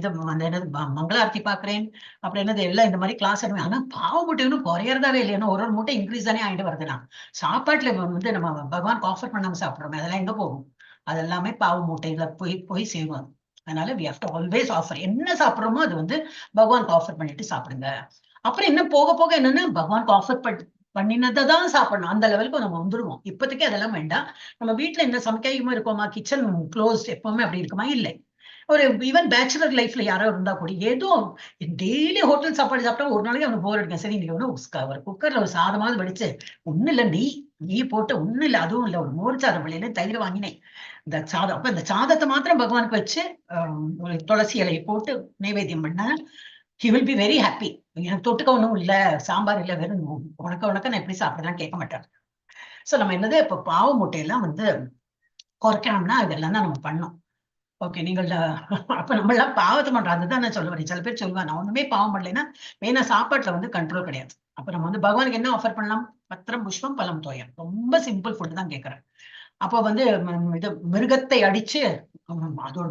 இது அந்த என்னது மங்களாரத்தி பாக்குறேன், அப்புறம் என்னது எல்லாம் இந்த மாதிரி கிளாஸ் எடுவேன். ஆனா பாவ மூட்டை இன்னும் குறையறதாவே இல்லை. ஏன்னா ஒரு ஒரு மூட்டை இன்க்ரீஸ் தானே ஆயிட்டு வருது. நான் சாப்பாட்டுல வந்து நம்ம பகவானுக்கு ஆஃபர் பண்ணாம சாப்பிடுறோமே, அதெல்லாம் எங்க போகும்? அதெல்லாமே பாவ மூட்டையில போய் போய் சேரும். அதனால we have to always offer. என்ன சாப்பிடுறோமோ அது வந்து பகவானுக்கு ஆஃபர் பண்ணிட்டு சாப்பிடுங்க. அப்புறம் இன்னும் போக போக என்னன்னா பகவானுக்கு ஆஃபர் பண்ணினதை தான் சாப்பிடணும். அந்த லெவலுக்கு நம்ம வந்துருவோம். இப்போதைக்கு அதெல்லாம் வேண்டாம். நம்ம வீட்டுல என்ன சமைக்காம இருக்கோமா, கிச்சன் க்ளோஸ் எப்பவுமே அப்படி இருக்குமா? இல்லை. ஒரு ஈவன் பேச்சுலர் லைஃப்ல யாரோ இருந்தா கூட ஏதோ டெய்லி ஹோட்டல் சாப்பாடு சாப்பிட்டா ஒரு நாளைக்கு அவனுக்கு போர் அடிக்கும். சரி இன்னைக்கு ஒண்ணு ஒரு குக்கர்ல ஒரு சாதமாவது வடிச்சு, ஒண்ணும் இல்ல நெய் நெய் போட்டு ஒண்ணும் இல்ல அதுவும் இல்ல ஒரு மோர் சாதம் வெளியில தயிர் வாங்கினேன் இந்த சாதம். அப்ப இந்த சாதத்தை மாத்திரம் பகவானுக்கு வச்சு ஒரு துளசி இலையை போட்டு நைவேத்தியம் பண்ண he will be very happy. எனக்கு தொட்டுக்க ஒண்ணும் இல்ல, சாம்பார் இல்ல, வெறும் உனக்க உனக்க நான் எப்படி சாப்பிடுறேன்னு கேட்க மாட்டார். சோ நம்ம என்னது இப்ப பாவ மூட்டையெல்லாம் வந்து குறைக்கணும்னா இதெல்லாம் தான் நம்ம பண்ணோம். ஓகே, நீங்கள் அப்ப நம்ம எல்லாம் பாவத்தை பண்றோம். அதுதான் நான் சொல்ல வரேன். சில பேர் சொல்லுவாங்க நான் ஒண்ணுமே பாவம் பண்ணலைன்னா மெயினா சாப்பாட்டுல வந்து கண்ட்ரோல் கிடையாது. அப்ப நம்ம வந்து பகவானுக்கு என்ன ஆஃபர் பண்ணலாம்? பத்திரம் புஷ்பம் பழம் தோயம், ரொம்ப சிம்பிள் ஃபுட் தான் கேட்கறேன். அப்ப வந்து இது மிருகத்தை அடிச்சு அதோட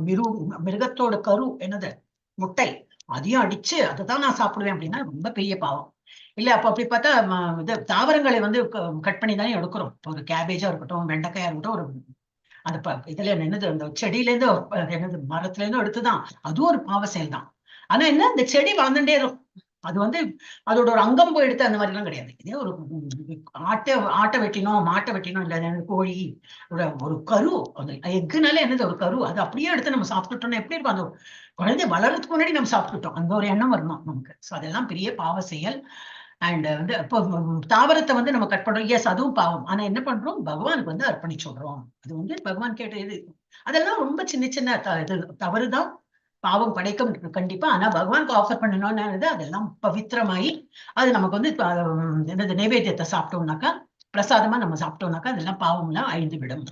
மிருகத்தோட கரு என்னது முட்டை அதையும் அடிச்சு அதை தான் நான் சாப்பிடுவேன் அப்படின்னா ரொம்ப பெரிய பாவம் இல்ல? அப்ப அப்படி பார்த்தா இது தாவரங்களை வந்து கட் பண்ணி தானே எடுக்கிறோம். ஒரு கேபேஜா இருக்கட்டும், வெண்டைக்காயா இருக்கட்டும், ஒரு அந்த இதுல என்னது அந்த செடியில இருந்து என்னது மரத்துல இருந்து எடுத்துதான், அதுவும் ஒரு பாவ செயல் தான். ஆனா என்ன இந்த செடி வளர்ந்துட்டே இருக்கும். அது வந்து அதோட ஒரு அங்கம் போயிடுத்து அந்த மாதிரி எல்லாம் கிடையாது. இதே ஒரு ஆட்டை ஆட்டை வெட்டினோம், மாட்டை வெட்டினோம், இல்ல கோழி ஒரு ஒரு கரு, அந்த எக்குனாலே என்னது ஒரு கரு, அது அப்படியே எடுத்து நம்ம சாப்பிட்டுட்டோம்னா எப்படி இருக்கும்? அந்த குழந்தை வளர்றதுக்கு முன்னாடி நம்ம சாப்பிட்டுட்டோம், அந்த ஒரு எண்ணம் வரணும் நமக்கு. ஸோ அதெல்லாம் பெரிய பாவ செயல். அண்ட் வந்து இப்போ தாவரத்தை வந்து நம்ம கட் பண்றோம், எஸ் அதுவும் பாவம். ஆனா என்ன பண்றோம்? பகவானுக்கு வந்து அர்ப்பணிச்சுடுறோம். அது வந்து பகவான் கேட்ட இது, அதெல்லாம் ரொம்ப சின்ன சின்ன இது தவறுதான், பாவம் படைக்கும் கண்டிப்பா. ஆனா பகவானுக்கு ஆஃபர் பண்ணணும்னு அதெல்லாம் பவித்திரமாயி அது நமக்கு வந்து என்னது நைவேத்தியத்தை சாப்பிட்டோம்னாக்கா, பிரசாதமா நம்ம சாப்பிட்டோம்னாக்கா அதெல்லாம் பாவம்லாம் அழிந்து விடும்.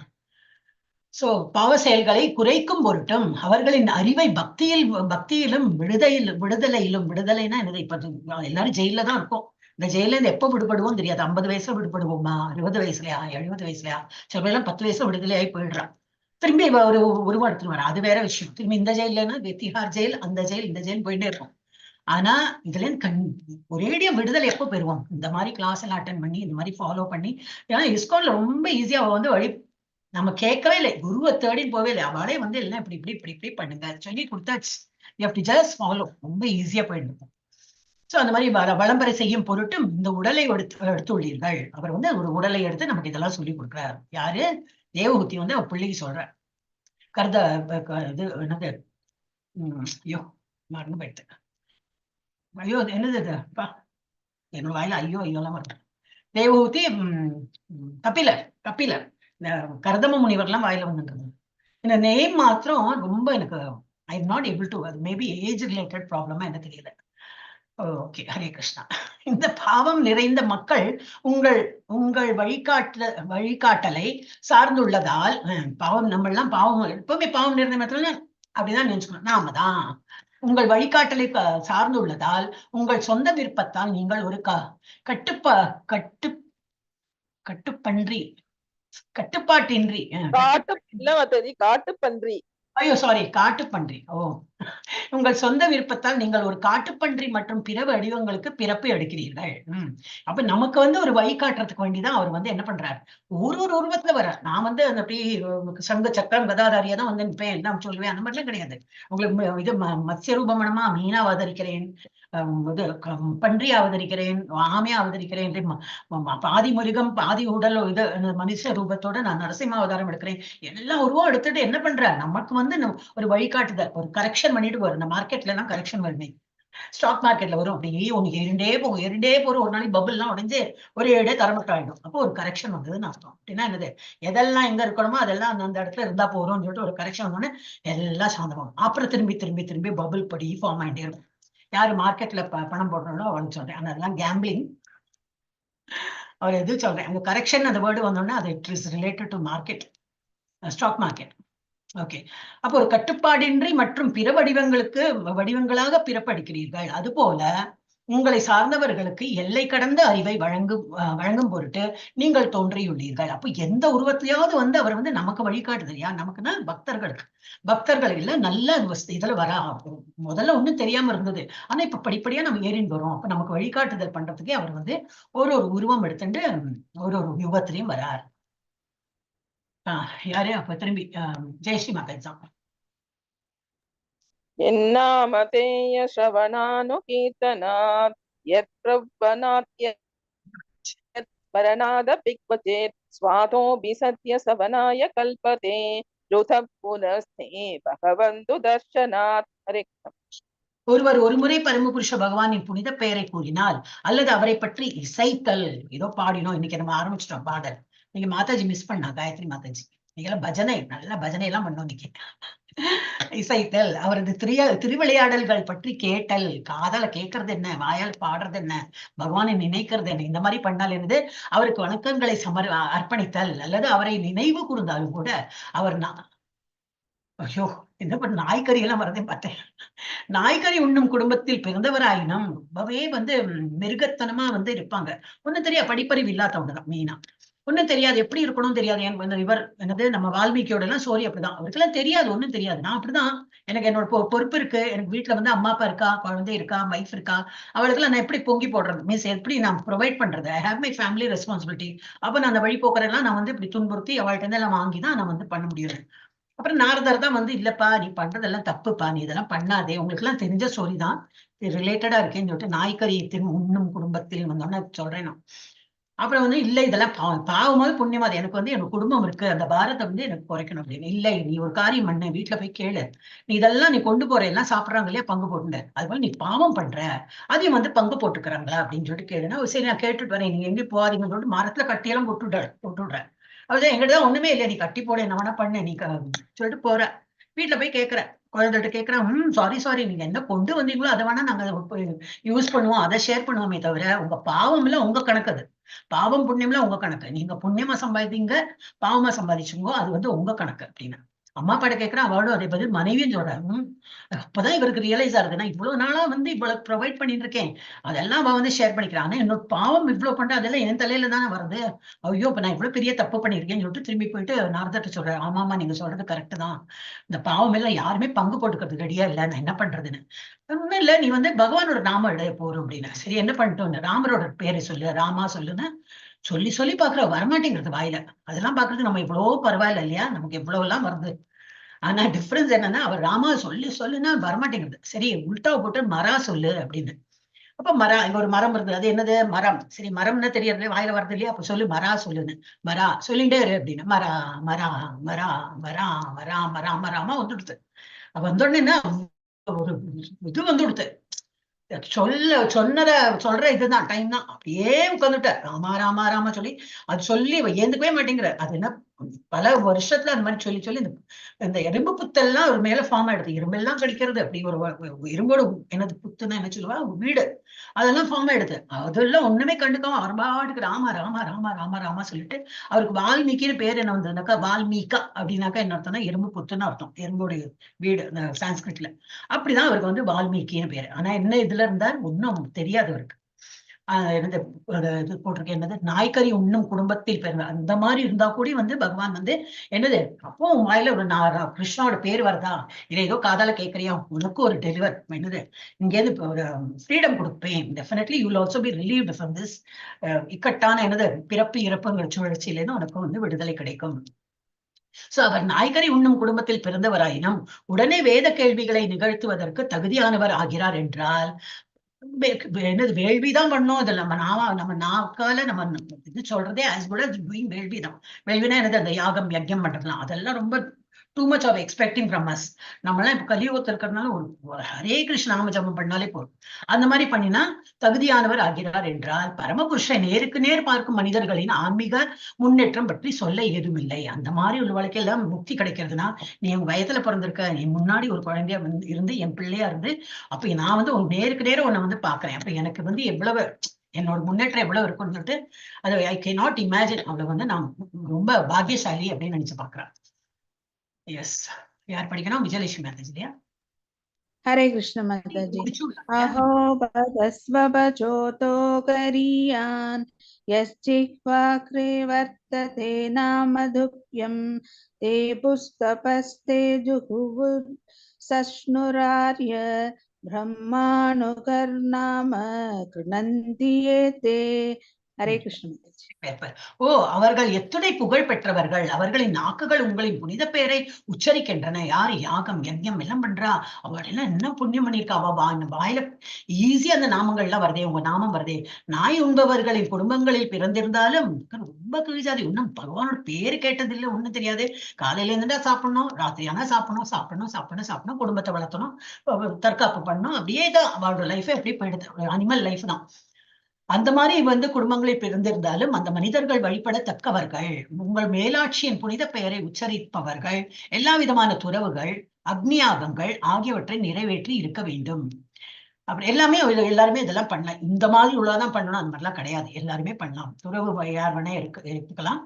சோ பாவ செயல்களை குறைக்கும் பொருட்டும் அவர்களின் அறிவை பக்தியிலும் விடுதலையிலும், விடுதலைன்னா என்னது, இப்ப எல்லாரும் ஜெயில தான் இருக்கோம். இந்த ஜெயில இருந்து எப்ப விடுபடுவோம் தெரியாது. 50 வயசுல விடுபடுவோமா, 60 வயசுலயா, 70 வயசுலயா? சில பேர்லாம் 10 வயசுல விடுதலை ஆகி போயிடுறான். திரும்பி இவ ஒரு உருவம் எடுத்துட்டு வரா, அது வேற விஷயம். திரும்பி இந்த ஜெயிலன்னா திஹார் ஜெயில், அந்த ஜெயில், இந்த ஜெயில் போயிட்டே இருக்கும். ஆனா இதுல இருந்து ஒரேடியா விடுதலை எப்போ பெறுவோம்? இந்த மாதிரி கிளாஸ் எல்லாம் அட்டன் பண்ணி, இந்த மாதிரி ஃபாலோ பண்ணி. ஏன்னா இஸ்கான்ல ரொம்ப ஈஸியா அவ வந்து வழி, நம்ம கேட்கவே இல்லை, குருவை தேடின்னு போவே இல்லை, அவளே வந்து எல்லாம் இப்படி இப்படி இப்படி இப்படி பண்ணுங்க சொல்லி கொடுத்தாச்சு. You have to just follow, ரொம்ப ஈஸியா போயிட்டு. சோ அந்த மாதிரி வளம்பரை செய்யும் பொருட்டும் இந்த உடலை எடுத்துள்ளீர்கள். அவர் வந்து ஒரு உடலை எடுத்து நமக்கு இதெல்லாம் சொல்லி கொடுக்குறாரு. யாரு? தேவஹூதி வந்து அவர் பிள்ளைக்கு சொல்றார். கருத இது என்னது, ஐயோ மறந்து போயிட்டு, ஐயோ என்னது இது அப்பா, என்னோட வாயில ஐயோ ஐயோ எல்லாம் வருது. தேவஹூதி கபிலர், கபிலர் இந்த கர்தம முனிவர்லாம் வாயில வந்துட்டு. இந்த நேம் மாத்திரம் ரொம்ப எனக்கு I am not able to, அது மேபி ஏஜ் ரிலேட்டட் ப்ராப்ளமா என்ன தெரியல. ஓகே, ஹரே கிருஷ்ணா. இந்த பாவம் நிறைந்த மக்கள் உங்கள் உங்கள் வழிகாட்டலை சார்ந்துள்ளதால், பாவம் நம்ம எல்லாம் பாவம் எப்பவுமே பாவம் நிறைந்த மக்கள் அப்படிதான் நினைச்சுக்கணும். நாம தான் உங்கள் வழிகாட்டலை சார்ந்துள்ளதால் உங்கள் சொந்த விருப்பத்தால் நீங்கள் ஒரு கட்டுப்பா கட்டு கட்டுப்பன்றி கட்டுப்பாட்டின்றி காட்டு இல்ல மாதாஜி, காட்டுப்பன்றி. ஐயோ சாரி, காட்டுப்பன்றி. ஓ, உங்கள் சொந்த விருப்பத்தால் நீங்கள் ஒரு காட்டுப்பன்றி மற்றும் பிற வடிவங்களுக்கு பிறப்பு எடுக்கிறீர்கள். அப்ப நமக்கு வந்து ஒரு வழிகாட்டுறதுக்கு வேண்டிதான் அவர் வந்து என்ன பண்றாரு, ஒரு ஒரு உருவத்துல வர்றார். நான் வந்து அந்த அப்படி சங்க சக்கரம் கதாதாரியா தான் வந்து நிற்பேன், எல்லாம் சொல்லுவேன், அந்த மாதிரிலாம் கிடையாது. உங்களுக்கு இது மத்ஸ்ய ரூபமனமா மீனா அவதரிக்கிறேன், இது பன்றி அவதரிக்கிறேன், ஆமையா அவதரிக்கிறேன், பாதி மிருகம் பாதி உடல் இது மனுஷ ரூபத்தோட நான் நரசிம்ம அவதாரம் எடுக்கிறேன். எல்லா உருவம் எடுத்துட்டு என்ன பண்றார், நமக்கு வந்து ஒரு வழிகாட்டுதல், ஒரு கரெக்ஷன் பண்ணிட்டு வரும். இந்த மார்க்கெட்ல எல்லாம் கரெக்ஷன் வருமே, ஸ்டாக் மார்க்கெட்ல வரும். அப்படியே ஒண்ணு ஏறிண்டே போகும், ஏறிண்டே போகும், ஒரு நாளைக்கு பபிள் எல்லாம் உடைஞ்சு ஒரே ஏடே தரமட்டம் ஆயிடும். அப்போ ஒரு கரெக்ஷன் வந்ததுன்னு அர்த்தம். அப்படின்னா என்னது, எதெல்லாம் எங்க இருக்கணுமோ அதெல்லாம் அந்த இடத்துல இருந்தா போறோம்னு சொல்லிட்டு ஒரு கரெக்ஷன் வந்தோடனே எல்லாம் சாந்தமாகும். அப்புறம் திரும்பி திரும்பி திரும்பி பபிள் படி ஃபார்ம் ஆயிட்டே இருக்கும். யாரு மார்க்கெட்ல பணம் போடுறாங்களோ அவனுக்கு சொல்றேன். ஆனா அதெல்லாம் கேம்பிளிங். அவர் எது சொல்றேன், அந்த கரெக்ஷன் அந்த வேர்டு வந்தோடனே அது it is related to market, stock market. Okay, அப்போ ஒரு கட்டுப்பாடின்றி மற்றும் பிற வடிவங்களுக்கு வடிவங்களாக பிறப்படிக்கிறீர்கள். அதுபோல உங்களை சார்ந்தவர்களுக்கு எல்லை கடந்த அறிவை வழங்கும் பொருட்டு நீங்கள் தோன்றியுள்ளீர்கள். அப்போ எந்த உருவத்திலேயாவது வந்து அவர் வந்து நமக்கு வழிகாட்டுது. யா நமக்குன்னா பக்தர்களுக்கு, பக்தர்கள் இல்ல நல்ல இதுல வர முதல்ல ஒண்ணும் தெரியாம இருந்தது. ஆனா இப்ப படிப்படியா நம்ம ஏறின்னு வரோம். அப்ப நமக்கு வழிகாட்டுதல் பண்றதுக்கே அவர் வந்து ஒரு ஒரு உருவம் எடுத்துட்டு ஒரு ஒரு யுகத்திலையும் வரார். யாரு அப்ப திரும்பி ஜெயஸ்ரீ மாதா எக்ஸாம். यन्नामतेय श्रवणानुकीर्तनात् यत्प्रवनात् यत्स्मरणादपि क्वचित् स्वादोऽपि सत्यसवनाय कल्पते ऋतः पुनस्ते भगवन्तु दर्शनात्. ஹரே கிருஷ்ணா. ஒருவர் ஒருமுறை பரமபுருஷ பகவானின் புனித பெயரை கூறினால் அல்லது அவரை பற்றி இசைத்தல், ஏதோ பாடினோம். இன்னைக்கு நம்ம ஆரம்பிச்சிட்டோம் பாடல். நீங்க மாதாஜி மிஸ் பண்ணா, காயத்ரி மாதாஜி, நீங்க எல்லாம் பஜனை, நல்ல பஜனை எல்லாம் பண்ணோம் இன்னைக்கு. இசைத்தல், அவரது திருவிளையாடல்கள் பற்றி கேட்டல், காதால கேட்கறது என்ன, வாயால் பாடுறது என்ன, பகவானை நினைக்கிறது என்ன, இந்த மாதிரி பண்ணால் என்னது, அவருக்கு வணக்கங்களை அர்ப்பணித்தல் அல்லது அவரை நினைவு கூர்ந்தாலும் கூட அவர் ஐயோ என்ன பண்ண, நாய்க்கறி எல்லாம் வரதே பார்த்தேன். நாய்க்கறி உண்ணும் குடும்பத்தில் பிறந்தவராயினும் ரொம்பவே வந்து மிருகத்தனமா வந்து இருப்பாங்க. ஒண்ணும் தெரியாது, படிப்பறிவு இல்லாதவங்க தான் மெயினா. ஒண்ணும் தெரியாது, எப்படி இருக்கணும் தெரியாது. ஏன் வந்து இவர் என்னது நம்ம வால்மீகியோட எல்லாம் சோரி அப்படிதான், அவருக்கெல்லாம் தெரியாது, ஒண்ணும் தெரியாது. நான் அப்படிதான், எனக்கு என்னோட பொறுப்பு இருக்கு, எனக்கு வீட்டுல வந்து அம்மா அப்பா இருக்கா, குழந்தை இருக்கா, வைஃப் இருக்கா, அவளுக்கெல்லாம் நான் எப்படி பொங்கி போடுறது, மீன்ஸ் எப்படி நான் ப்ரொவைட் பண்றது, I have my family responsibility. அப்ப நான் அந்த வழி போக்குறதெல்லாம் நான் வந்து இப்படி துன்புறுத்தி அவள்கிட்ட இருந்து எல்லாம் வாங்கி தான் நான் வந்து பண்ண முடியும். அப்புறம் நாரதர் தான் வந்து இல்லப்பா நீ பண்றதெல்லாம் தப்புப்பா, நீ இதெல்லாம் பண்ணாதே, உங்களுக்கு எல்லாம் தெரிஞ்ச ஸ்டோரி தான். ரிலேட்டடா இருக்கேன்னு சொல்லிட்டு நாய்க்கறி உண்ணும் குடும்பத்தில் வந்தோடனே சொல்றேன் நான். அப்புறம் வந்து இல்லை, இதெல்லாம் பாவமாவது புண்ணியமாவது, எனக்கு வந்து எனக்கு குடும்பம் இருக்கு, அந்த பாரத்தை வந்து எனக்கு குறைக்கணும் அப்படின்னு. இல்லை, நீ ஒரு காரியம் பண்ணு, வீட்டுல போய் கேளு, நீ இதெல்லாம் நீ கொண்டு போற எல்லாம் சாப்பிடுறாங்க இல்லையா, பங்கு போட்டுட்ட, அது போல நீ பாவம் பண்ற, அதையும் வந்து பங்கு போட்டுக்கிறாங்களா அப்படின்னு சொல்லிட்டு கேளுன்னா, சரி நான் கேட்டுட்டு வரேன், நீங்க எங்கேயும் போகாதீங்கன்னு சொல்லிட்டு மரத்துல கட்டியெல்லாம் போட்டு விடுறேன். அவதான் எங்கிட்ட தான் ஒண்ணுமே இல்லையா, நீ கட்டி போட, என்ன வேணா பண்ணு நீ சொல்லிட்டு போற. வீட்டுல போய் கேக்குறேன், குழந்தைகிட்ட கேட்கிறேன், சாரி சாரி, நீங்க என்ன கொண்டு வந்தீங்களோ அதை வேணா நாங்க யூஸ் பண்ணுவோம், அதை ஷேர் பண்ணுவோமே தவிர உங்க பாவம் எல்லாம் உங்க கணக்கு, அது பாவம் புண்ணியம்லாம் உங்க கணக்கு, நீங்க புண்ணியமா சம்பாதிங்க பாவமா சம்பாதிச்சுங்கோ, அது வந்து உங்க கணக்கு அப்படின்னு. அம்மா அப்பாட்ட கேட்கிறேன், அவளும் அதே பதில், மனைவியும் சொல்றேன். அப்பதான் இவருக்கு ரியலைஸ் ஆகுது, நான் இவ்வளவு நாளா வந்து இவ்வளவு ப்ரொவைட் பண்ணிட்டு இருக்கேன், அதெல்லாம் அவ வந்து ஷேர் பண்ணிக்கிறான், ஆனா என்னோட பாவம் இவ்வளவு பண்ற அதெல்லாம் என் தலையில தானே வருது, ஐயோ இப்ப நான் இவ்வளவு பெரிய தப்பு பண்ணிருக்கேன்னு சொல்லிட்டு திரும்பி போயிட்டு நாரதர்ட்ட சொல்றேன், ஆமாமா நீங்க சொல்றது கரெக்ட் தான், இந்த பாவம் எல்லாம் யாருமே பங்கு போட்டுக்கிறதுக்கு ரெடியா இல்ல, நான் என்ன பண்றதுன்னு. ஒண்ணும் இல்ல, நீ வந்து பகவானோட நாம எடு போறோம் அப்படின்னு. சரி என்ன பண்ணிட்டோம், ராமரோட பேரை சொல்லு, ராமா சொல்லுன்னு சொல்லி சொல்லி பாக்குற, வரமாட்டேங்கிறது வாயில. அதெல்லாம் பாக்குறது நம்ம இவ்வளோ பரவாயில்ல இல்லையா, நமக்கு எவ்வளவு எல்லாம் வருது. ஆனா டிஃபரன்ஸ் என்னன்னா, அவர் ராமா சொல்லி சொல்லுன்னா வரமாட்டேங்குது. சரி உல்டா போட்டு மரா சொல்லு அப்படின்னு. அப்ப மரா, இங்க ஒரு மரம் இருந்தது, அது என்னது மரம். சரி மரம்னா தெரியறது வாயில வருது இல்லையா, அப்ப சொல்லு மரா சொல்லுன்னு, மரா சொல்லிட்டே இரு அப்படின்னு. மரா மரா மரா மரா மரா மரா மராமா வந்துடுது. அப்ப வந்தோடனே என்ன ஒரு இது வந்துடுது, சொல்ல சொன்னத சொல்ற இதுதான் டைம் தான். அப்படியே உட்காந்துட்டார் ராமா ராமா ராமா சொல்லி, அது சொல்லி ஏந்துக்கவே மாட்டேங்கிற. அது என்ன பல வருஷத்துல அந்த மாதிரி சொல்லி சொல்லி இந்த எறும்பு புத்தெல்லாம் ஒரு மேல ஃபார்ம் ஆயிடுது, எறும்பெல்லாம் கடிக்கிறது அப்படி ஒரு எறும்போட என்னது புத்துன்னா என்ன சொல்லுவா வீடு, அதெல்லாம் ஃபார்ம் ஆயிடுது. அதெல்லாம் ஒண்ணுமே கண்டுக்காம அவர் பாட்டுக்கு ராமா ராமா ராமா ராமா ராமா சொல்லிட்டு, அவருக்கு வால்மீகின்னு பேர் என்ன வந்ததுனாக்கா, வால்மீகா அப்படின்னாக்கா என்ன அர்த்தம்னா எறும்பு புத்துன்னு அர்த்தம், எறும்போடைய வீடு அந்த சான்ஸ்கிரிட்ல. அப்படிதான் அவருக்கு வந்து வால்மீகின்னு பேரு. ஆனா என்ன இதுல இருந்தார் ஒன்னும் தெரியாது அவருக்கு. என்னது இது போட்டிருக்கேன், என்னது நாய்க்கறி உண்ணும் குடும்பத்தில் பிறந்த அந்த மாதிரி இருந்தா கூட வந்து பகவான் வந்து என்னது அப்போ உன் வாயில ஒரு கிருஷ்ணாவோட பேர் வருதா, இல்லை ஏதோ காதால கேட்கறியா, உனக்கு ஒரு டெலிவர் என்னது இங்கேருந்து ஒரு ஃப்ரீடம் கொடுப்பேன், definitely you will also be relieved from this இக்கட்டான என்னது பிறப்பு இறப்புங்கிற சுழற்சியிலேருந்து உனக்கு வந்து விடுதலை கிடைக்கும். சோ அவர் நாய்கறி உண்ணும் குடும்பத்தில் பிறந்தவராயினும் உடனே வேத கேள்விகளை நிகழ்த்துவதற்கு தகுதியானவர் ஆகிறார் என்றால், என்னது வேள்விதான் பண்ணோம், அது நம்ம நாவா நம்ம நாக்கால நம்ம இது சொல்றதே ஆஸ் குட் அஸ் டூயிங் வேள்வி தான். வேள்வினா என்னது அந்த யாகம் யஜ்யம் பண்றதுலாம், அதெல்லாம் ரொம்ப too much of expecting from us. நம்மளாம் இப்ப கலியுகத்தில் இருக்கிறதுனால ஒரு ஹரே கிருஷ்ண நாம ஜபம் பண்ணாலே போதும். அந்த மாதிரி பண்ணினா தகுதியானவர் ஆகிறார் என்றால், பரமபுருஷன் நேருக்கு நேர் பார்க்கும் மனிதர்களின் ஆன்மீக முன்னேற்றம் பற்றி சொல்ல ஏதுமில்லை. அந்த மாதிரி உள்ள வாழ்க்கையெல்லாம் முக்தி கிடைக்கிறதுனா, நீ உன் வயத்துல பிறந்திருக்க, நீ முன்னாடி ஒரு குழந்தையா வந்து இருந்து என் பிள்ளையா இருந்து, அப்ப நான் வந்து உன் நேருக்கு நேரம் உன்னை வந்து பாக்குறேன், அப்ப எனக்கு வந்து எவ்வளவு என்னோட முன்னேற்றம் எவ்வளவு இருக்கும்னு சொல்லிட்டு அது I can not imagine. அவளை வந்து நான் ரொம்ப பாக்கியசாலி அப்படின்னு நினைச்சு பாக்குறேன். எஸ், யார் படிக்கணும்? விஜயலட்சுமி மாதாஜி இல்லையா? हरे कृष्ण माताजी। முடிச்சு விடலாம். अहो बतस्वपचोतो गरीयान् यश्जिह्वाग्रे वर्तते नामधुप्यं ते पुस्तपस्ते जुहुवु सश्नुरार्य ब्रह्माणुकर्नाम गृह्णन्ति ये ते। हरे कृष्ण माताजी। பேப்பர். ஓ, அவர்கள் எத்துணை புகழ் பெற்றவர்கள், அவர்களின் நாக்குகள் உங்களின் புனித பெயரை உச்சரிக்கின்றன. யாரு யாகம் யஜ்யம் எல்லாம் பண்றா, அவள் எல்லாம் என்ன புண்ணியம் பண்ணிருக்கா, அவ வாயில ஈஸியா அந்த நாமங்கள் எல்லாம் வருதே, உங்க நாமம் வருதே. நாய் உண்பவர்களின் குடும்பங்களில் பிறந்திருந்தாலும் ரொம்ப கீழ்ஜாதி, இன்னும் பகவானோட பேரு கேட்டதில்லை, ஒண்ணும் தெரியாது. காலையில இருந்துட்டா சாப்பிடணும், ராத்திரி ஆனா சாப்பிடணும், சாப்பிடணும் சாப்பிடணும் சாப்பிடணும், குடும்பத்தை வளர்த்தணும், தற்காப்பு பண்ணணும், அப்படியே தான் அவளோட லைஃபே அப்படியே போயிடுது, அனிமல் லைஃப் தான். அந்த மாதிரி வந்து குடும்பங்களில் பிறந்திருந்தாலும் அந்த மனிதர்கள் வழிபடத்தக்கவர்கள், உங்கள் மேலாட்சியின் புனித பெயரை உச்சரிப்பவர்கள், எல்லா விதமான துறவுகள் அக்னியாகங்கள் ஆகியவற்றை நிறைவேற்றி இருக்க வேண்டும். அப்படி எல்லாமே எல்லாருமே இதெல்லாம் பண்ணலாம். இந்த மாதிரி உள்ளதான் பண்ணணும் அந்த மாதிரிலாம் கிடையாது, எல்லாருமே பண்ணலாம். துறவு யார் வேணா எடுத்துக்கலாம்.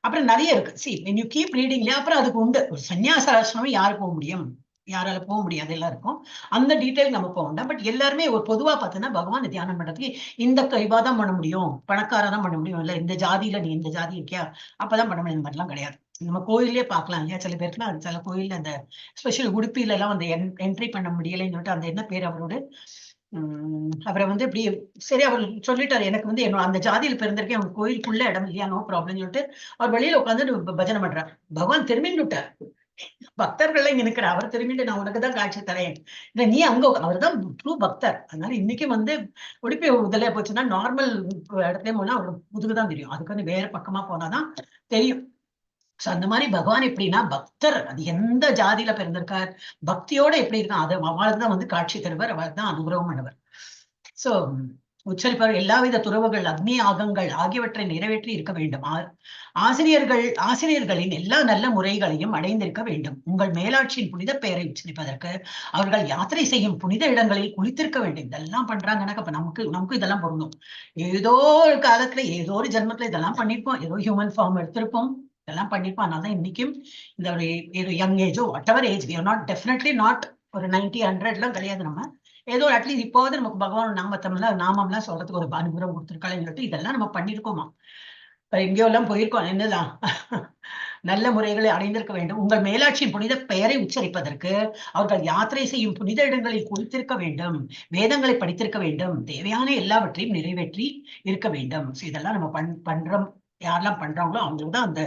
அப்புறம் நிறைய இருக்கு. See when you keep ரீடிங்ல அப்புறம் அதுக்கு உண்டு ஒரு சன்னியாச ஆசிரமம், யாரு போக முடியும், யாரால போக முடியாது, எல்லாம் இருக்கும். அந்த டீட்டெயில் நம்ம போக வேண்டாம். பட் எல்லாருமே ஒரு பொதுவா பார்த்தோன்னா பகவான் தியானம் பண்றதுக்கு இந்த இவாதான் பண்ண முடியும், பணக்காரா தான் பண்ண முடியும், இல்ல இந்த ஜாதியில நீ இந்த ஜாதி இருக்கியா அப்பதான் பண்ண முடியும், இந்த மாதிரிலாம் கிடையாது. நம்ம கோயிலே பார்க்கலாம் இல்லையா, சில பேருக்குலாம் சில கோயில்ல அந்த ஸ்பெஷல் உடுப்பில எல்லாம் அந்த என்ட்ரி பண்ண முடியலைன்னு சொல்லிட்டு அந்த என்ன பேர் அவரோட அவரை வந்து இப்படி சரி அவர் சொல்லிட்டாரு, எனக்கு வந்து என்னோட அந்த ஜாதியில பிறந்திருக்கேன், அவங்க கோயிலுக்குள்ள இடம் இல்லையா, நோ ப்ராப்ளம் சொல்லிட்டு அவர் வெளியில உட்காந்து பஜனை பண்றார். பகவான் திரும்பி விட்டார், பக்தர்கள்லாம் இங்க நிக்கிற, அவர் திரும்பிட்டு நான் உனக்கு தான் காட்சி தரேன், இல்ல நீ அங்க, அவர் தான் ட்ரூ பக்தர். அதனால இன்னைக்கு வந்து உடுப்பி இதுல போச்சுன்னா நார்மல் இடத்துல போனா அவருக்கு முதுகுதான் தெரியும், அதுக்கு வந்து வேற பக்கமா போனாதான் தெரியும். சோ அந்த மாதிரி பகவான் எப்படின்னா பக்தர், அது எந்த ஜாதியில பிறந்திருக்கார், பக்தியோட எப்படி இருக்கான், அதை அவளுக்கு தான் வந்து காட்சி தருவார், அவளுக்கு தான் அனுகிரகம் பண்ணுவார். சோ உச்சரிப்பவர் எல்லாவித துறவுகள், அக்னி ஆகங்கள் ஆகியவற்றை நிறைவேற்றி இருக்க வேண்டும். ஆசிரியர்களின் எல்லா நல்ல முறைகளையும் அடைந்திருக்க வேண்டும். உங்கள் மேலாட்சியின் புனித பெயரை உச்சரிப்பதற்கு அவர்கள் யாத்திரை செய்யும் புனித இடங்களில் குளித்திருக்க வேண்டும். இதெல்லாம் பண்றாங்கன்னாக்க அப்ப நமக்கு நமக்கு இதெல்லாம் பொருந்தும். ஏதோ ஒரு காலத்துல ஏதோ ஒரு ஜென்மத்துல இதெல்லாம் பண்ணிருப்போம், ஏதோ ஹியூமன் ஃபார்ம் எடுத்திருப்போம், இதெல்லாம் பண்ணிருப்போம். அதனாலதான் இன்னைக்கும் இந்த ஒரு young ஏஜோ whatever age, we are not definitely not ஒரு 90 100லாம் கிடையாது. நம்ம ஏதோ அட்லீஸ்ட் இப்போவது நமக்கு பகவான் நாமத்தம்லாம் நாமம்லாம் சொல்றதுக்கு ஒரு அனுகிரகம் கொடுத்துருக்காங்கன்னு சொல்லிட்டு இதெல்லாம் நம்ம பண்ணிருக்கோமா, இப்ப எங்கேயோ எல்லாம் போயிருக்கோம். என்னதான் நல்ல முறைகளை அடைந்திருக்க வேண்டும். உங்கள் மேலாட்சியின் புனித பெயரை உச்சரிப்பதற்கு அவர்கள் யாத்திரை செய்யும் புனித இடங்களில் குளித்திருக்க வேண்டும், வேதங்களை படித்திருக்க வேண்டும், தேவையான எல்லாவற்றையும் நிறைவேற்றி இருக்க வேண்டும். ஸோ இதெல்லாம் நம்ம பண்றோம். யாரெல்லாம் பண்றாங்களோ அவங்களுக்கு தான் அந்த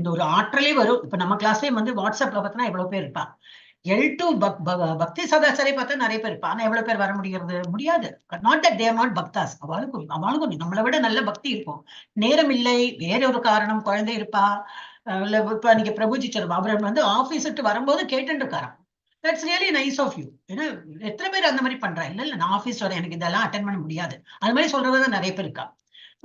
இந்த ஒரு ஆற்றலே வரும். இப்ப நம்ம கிளாஸ்லயே வந்து வாட்ஸ்அப்ல பார்த்தோன்னா எவ்வளவு பேர் இருப்பா, எல் டூ பக்தி சதாச்சாரை பார்த்தா நிறைய பேர் இருப்பா. ஆனா எவ்வளவு பேர் வர முடிகிறது? முடியாது. Not that they're not bhaktas, அவளுக்கும் அவளுக்கும் நம்மளை விட நல்ல பக்தி இருக்கும். நேரம் இல்லை, வேற ஒரு காரணம், குழந்தை இருப்பா, இல்ல இப்ப நீங்க பிரபுஜி சொல்லுவா, அவர் வந்து ஆபீஸ் விட்டு வரும்போது கேட்டுட்டு இருக்காராம். That's really nice of you. ஏன்னா எத்தனை பேர் அந்த மாதிரி பண்றா? இல்ல இல்ல நான் ஆபீஸ் வரேன், எனக்கு இதெல்லாம் அட்டன் பண்ண முடியாது, அது மாதிரி சொல்றவங்க நிறைய பேர் இருக்கா.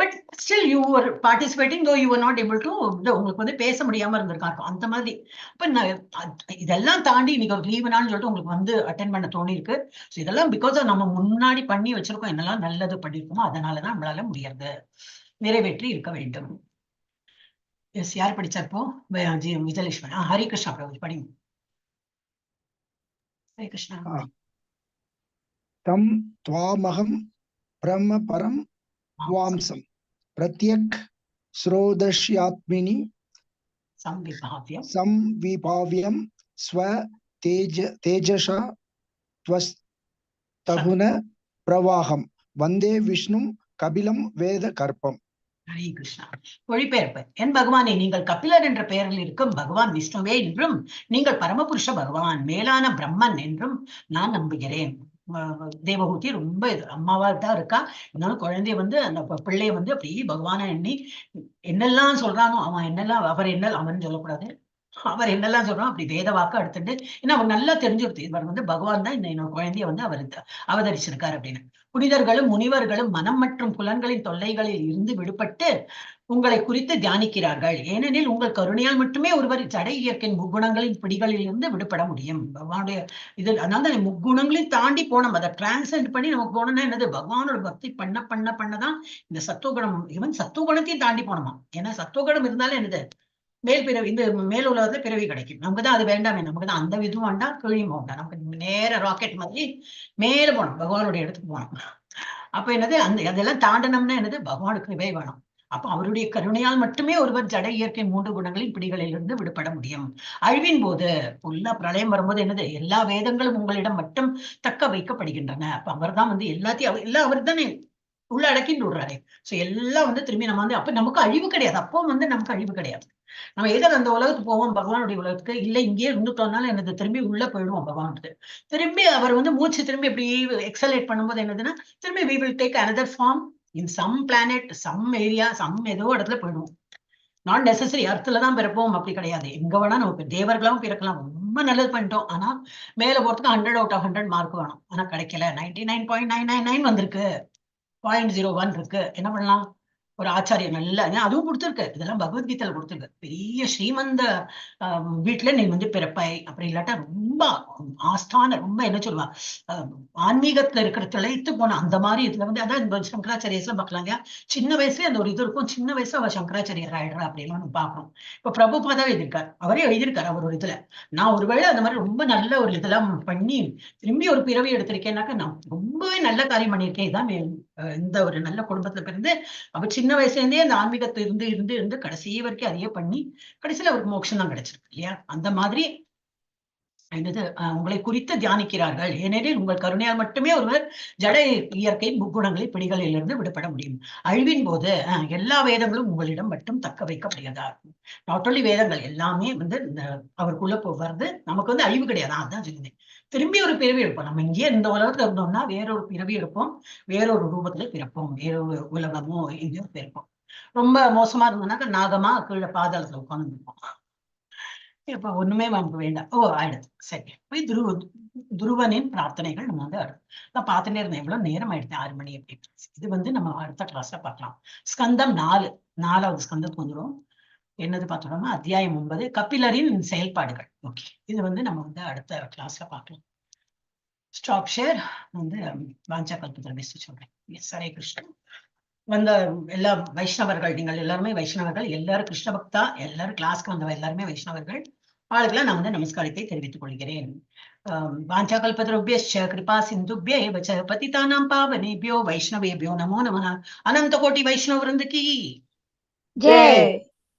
But still you are participating, though you are not able to, உங்களுக்கு வந்து பேச முடியாம இருந்திருக்கா அந்த மாதிரி. இப்ப நான் இதெல்லாம் தாண்டி இன்னைக்கு ஒரு லீவு நாள்னு சொல்லிட்டு உங்களுக்கு வந்து அட்டன் பண்ண தோணி இருக்கு. ஸோ இதெல்லாம் because நம்ம முன்னாடி பண்ணி வச்சிருக்கோம், என்னெல்லாம் நல்லது பண்ணிருக்கோமோ அதனாலதான் நம்மளால முடியாது நிறைவேற்றி இருக்க வேண்டும். எஸ், யார் படிச்சாப்போ? விஜயலட்சுமி. ஹரி கிருஷ்ணா பிரபு படிங்க. ஹரி கிருஷ்ணா. தம் துவாமகம் பிரம்ம பரம் துவாம்சம் பிரத்யக் ஸ்ரோதஷ்யாத்மினி சம்விபாவ்யம் சம்விபாவ்யம் ஸ்வ தேஜ தேஜசா த்வஸ்தகுண பிரவாகம் வந்தே விஷ்ணும் கபிலம் வேத கற்பம். ஹரே கிருஷ்ணா. மொழிபெயர்ப்பு. என் பகவானே, நீங்கள் கபிலர் என்ற பெயரில் இருக்கும் பகவான் விஷ்ணுவே என்றும், நீங்கள் பரமபுருஷ பகவான் மேலான பிரம்மன் என்றும் நான் நம்புகிறேன். தேவஹூதி ரொம்ப இது அம்மாவா தான் இருக்கா, இருந்தாலும் குழந்தைய வந்து அந்த பிள்ளைய வந்து அப்படியே பகவானா எண்ணி என்னெல்லாம் சொல்றானோ அவன் என்னெல்லாம் அவர் என்ன அவன் சொல்லக்கூடாது, அவர் என்னெல்லாம் சொல்றான் அப்படி வேத வாக்கு எடுத்துட்டு, ஏன்னா அவர் நல்லா தெரிஞ்சுடுது இவர் வந்து பகவான் தான், இந்த என்னோட குழந்தைய வந்து அவர் அவதரிச்சிருக்காரு அப்படின்னு. புனிதர்களும் முனிவர்களும் மனம் மற்றும் புலன்களின் தொல்லைகளில் இருந்து விடுபட்டு உங்களை குறித்து தியானிக்கிறார்கள். ஏனெனில் உங்கள் கருணையால் மட்டுமே ஒருவர் ஜட இயற்கையின் முக்குணங்களின் பிடிகளில் இருந்து விடுபட முடியும். பகவானுடைய இது அதனால தான் முக்குணங்களையும் தாண்டி போனோம், அதை டிரான்சென்ட் பண்ணி நமக்கு போனோம்னா என்னது, பகவானோட பக்தி பண்ண பண்ண பண்ணதான் இந்த சத்துவகுணம், ஈவன் சத்துவகுணத்தையும் தாண்டி போனோமா. ஏன்னா சத்துவகுணம் இருந்தாலும் என்னது, மேல் பிறவி, இந்த மேல் உலகத்துல பிறவி கிடைக்கும். நமக்கு தான் அது வேண்டாமே, நமக்கு தான் அந்த இதுவும் வேண்டாம், கீழையும் வேண்டாம், நமக்கு நேர ராக்கெட் மாதிரி மேல போகணும், பகவானுடைய இடத்துக்கு போகணும். அப்ப என்னது அந்த அதெல்லாம் தாண்டனம்னா என்னது, பகவானுக்கு கிருபை வேணும். அப்ப அவருடைய கருணையால் மட்டுமே ஒருவர் ஜட இயற்கை மூன்று குணங்களின் பிடிகளில் இருந்து விடுபட முடியும். அழிவின் போது ஃபுல்லா பிரளயம் வரும்போது என்னது, எல்லா வேதங்களும் உங்களிடம் மட்டும் தக்க வைக்கப்படுகின்றன. அப்ப அவர் தான் வந்து எல்லாத்தையும் எல்லாம் அவர் தானே உள்ள அடக்கிட்டு விடுறாரு. சோ எல்லாம் வந்து திரும்பி நம்ம வந்து அப்ப நமக்கு அழிவு கிடையாது. அப்போ வந்து நமக்கு அழிவு கிடையாது. நம்ம எதில் அந்த உலகத்துக்கு போவோம், பகவானுடைய உலகத்துக்கு, இல்லை இங்கேயே இருந்துட்டோம்னாலும் என்னது திரும்பி உள்ள போயிடுவோம் பகவானுக்கு. திரும்பி அவர் வந்து மூச்சு திரும்பி இப்படி எக்ஸலேட் பண்ணும்போது என்னதுன்னா திரும்பி we will take another form in some planet, some area, some ஏதோ இடத்துல போயிடுவோம். Not necessary அர்த்துல தான் பிறப்போம் அப்படி கிடையாது. எங்க வேணா நமக்கு தேவர்களாவும் பிறக்கலாம். ரொம்ப நல்லது பண்ணிட்டோம், ஆனா மேல போறதுக்கு 100 out of 100 mark வேணும், ஆனா கிடைக்கல, 99.999 வந்திருக்கு, 0.01 இருக்கு, என்ன பண்ணலாம்? ஒரு ஆச்சாரியர் நல்ல, அதுவும் கொடுத்துருக்கு, இதெல்லாம் பகவத்கீதையில கொடுத்துருக்கு. பெரிய ஸ்ரீமந்த வீட்டுல நீ வந்து பிறப்பாய், அப்படி இல்லாட்டா ரொம்ப ஆஸ்தான, ரொம்ப என்ன சொல்லுவா, ஆன்மீகத்துல இருக்கிற திளைத்து போன அந்த மாதிரி இதுல வந்து, அதான் இந்த சங்கராச்சாரியர்ஸ் பார்க்கலாம் இல்லையா, சின்ன வயசுலயே அந்த ஒரு இது இருக்கும், சின்ன வயசுல அவர் சங்கராச்சாரியர் ஆயிடுறா அப்படின்னு நம்ம பாக்குறோம். இப்ப பிரபுபாதாவே எழுதியிருக்காரு, அவரே எழுதியிருக்காரு அவர் ஒரு இதுல, நான் ஒருவேளை அந்த மாதிரி ரொம்ப நல்ல ஒரு இதெல்லாம் பண்ணி திரும்பி ஒரு பிறவி எடுத்திருக்கேன்னாக்கா நான் ரொம்பவே நல்ல காரியம் பண்ணியிருக்கேன். இதான் இந்த ஒரு நல்ல குடும்பத்துல பிறந்து அவர் சின்ன வயசுல இருந்தே அந்த ஆன்மீகத்தை இருந்து இருந்து இருந்து கடைசி வரைக்கும் அதையே பண்ணி கடைசியில அவருக்கு மோட்சம் தான் கிடைச்சிருக்கு இல்லையா. அந்த மாதிரி என்னது உங்களை குறித்து தியானிக்கிறார்கள். ஏனெனில் உங்கள் கருணையால் மட்டுமே ஒருவர் ஜட இயற்கை முக்குணங்களை பிடிகளிலிருந்து விடுபட முடியும். அழிவின் போது எல்லா வேதங்களும் உங்களிடம் மட்டும் தக்க வைக்கப்படுகிறதா. Not only வேதங்கள் எல்லாமே வந்து இந்த அவருக்குள்ள வருது. நமக்கு வந்து அழிவு கிடையாது. அதான் சொல்லுங்க, திரும்பி ஒரு பிறவி எடுப்போம். நம்ம இங்கேயே இந்த உலகத்துல இருந்தோம்னா வேறொரு பிறவி எடுப்போம், வேறொரு ரூபத்துல பிறப்போம், வேறொரு உலகமோ எங்கேயோ பிறப்போம். ரொம்ப மோசமா இருந்தோம்னாக்கா நாகமா கீழே பாதாளத்துல உட்கார்ந்து இருப்போம். இப்ப ஒண்ணுமே நமக்கு வேண்டாம். ஓ ஆயிடுது. சரி, போய் துருவனின் பிரார்த்தனைகள் நம்ம வந்து அடுத்து நான் பார்த்துட்டே இருந்தேன். எவ்வளவு நேரம் ஆயிடுது, 6 மணி அப்படின்னு. இது வந்து நம்ம அடுத்த கிளாஸ்ல பார்க்கலாம். ஸ்கந்தம் 4, 4வது ஸ்கந்தத்துக்கு வந்துடும். என்னது பார்த்தோம்னா அத்தியாயம் 9, கபிலரின் செயல்பாடுகள். ஓகே, இது வந்து நம்ம வந்து அடுத்த கிளாஸ்ல பார்க்கலாம். ஸ்டாப் ஷேர் வந்து வாஞ்சா கல்பத்தில் பேச சொல்றேன். எஸ், ஹரே கிருஷ்ணன். வந்த எல்லா வைஷ்ணவர்கள், நீங்கள் எல்லாருமே வைஷ்ணவர்கள், எல்லாரும் கிருஷ்ண பக்தா, எல்லாரும் கிளாஸ்க்கு வந்த எல்லாருமே வைஷ்ணவர்கள். ஆளுக்கெல்லாம் நான் வந்து நமஸ்காரத்தை தெரிவித்துக் கொள்கிறேன். வாஞ்சா கல்பதருभ्यश्च கிருபா சிந்துभ्य एव च पतितानां पावनेभ्यो वैष्णवेभ्यो नमो नमः. अनंत कोटि वैष्णव वृंद की ஜெய்.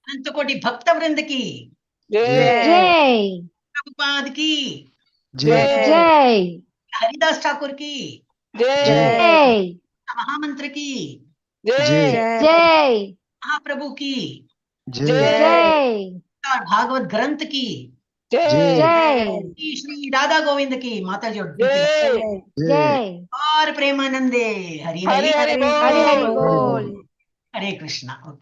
अनंत कोटि भक्त वृंद की ஜெய். ஜெய். प्रभुपाद की ஜெய். ஜெய். हरिदास ठाकुर की ஜெய். ஜெய். महामंत्र की ஜெய். ஜெய். महाप्रभु की ஜெய். ஜெய். और भागवत ग्रंथ की ஜெய். ஜெய். श्री राधा गोविंद की, माता जी और ஜெய். ஜெய். और प्रेमानंदे हरि ஹரி हरि ஹரி ஹரி ஹரி போல். போல். हरे कृष्णा. ओके.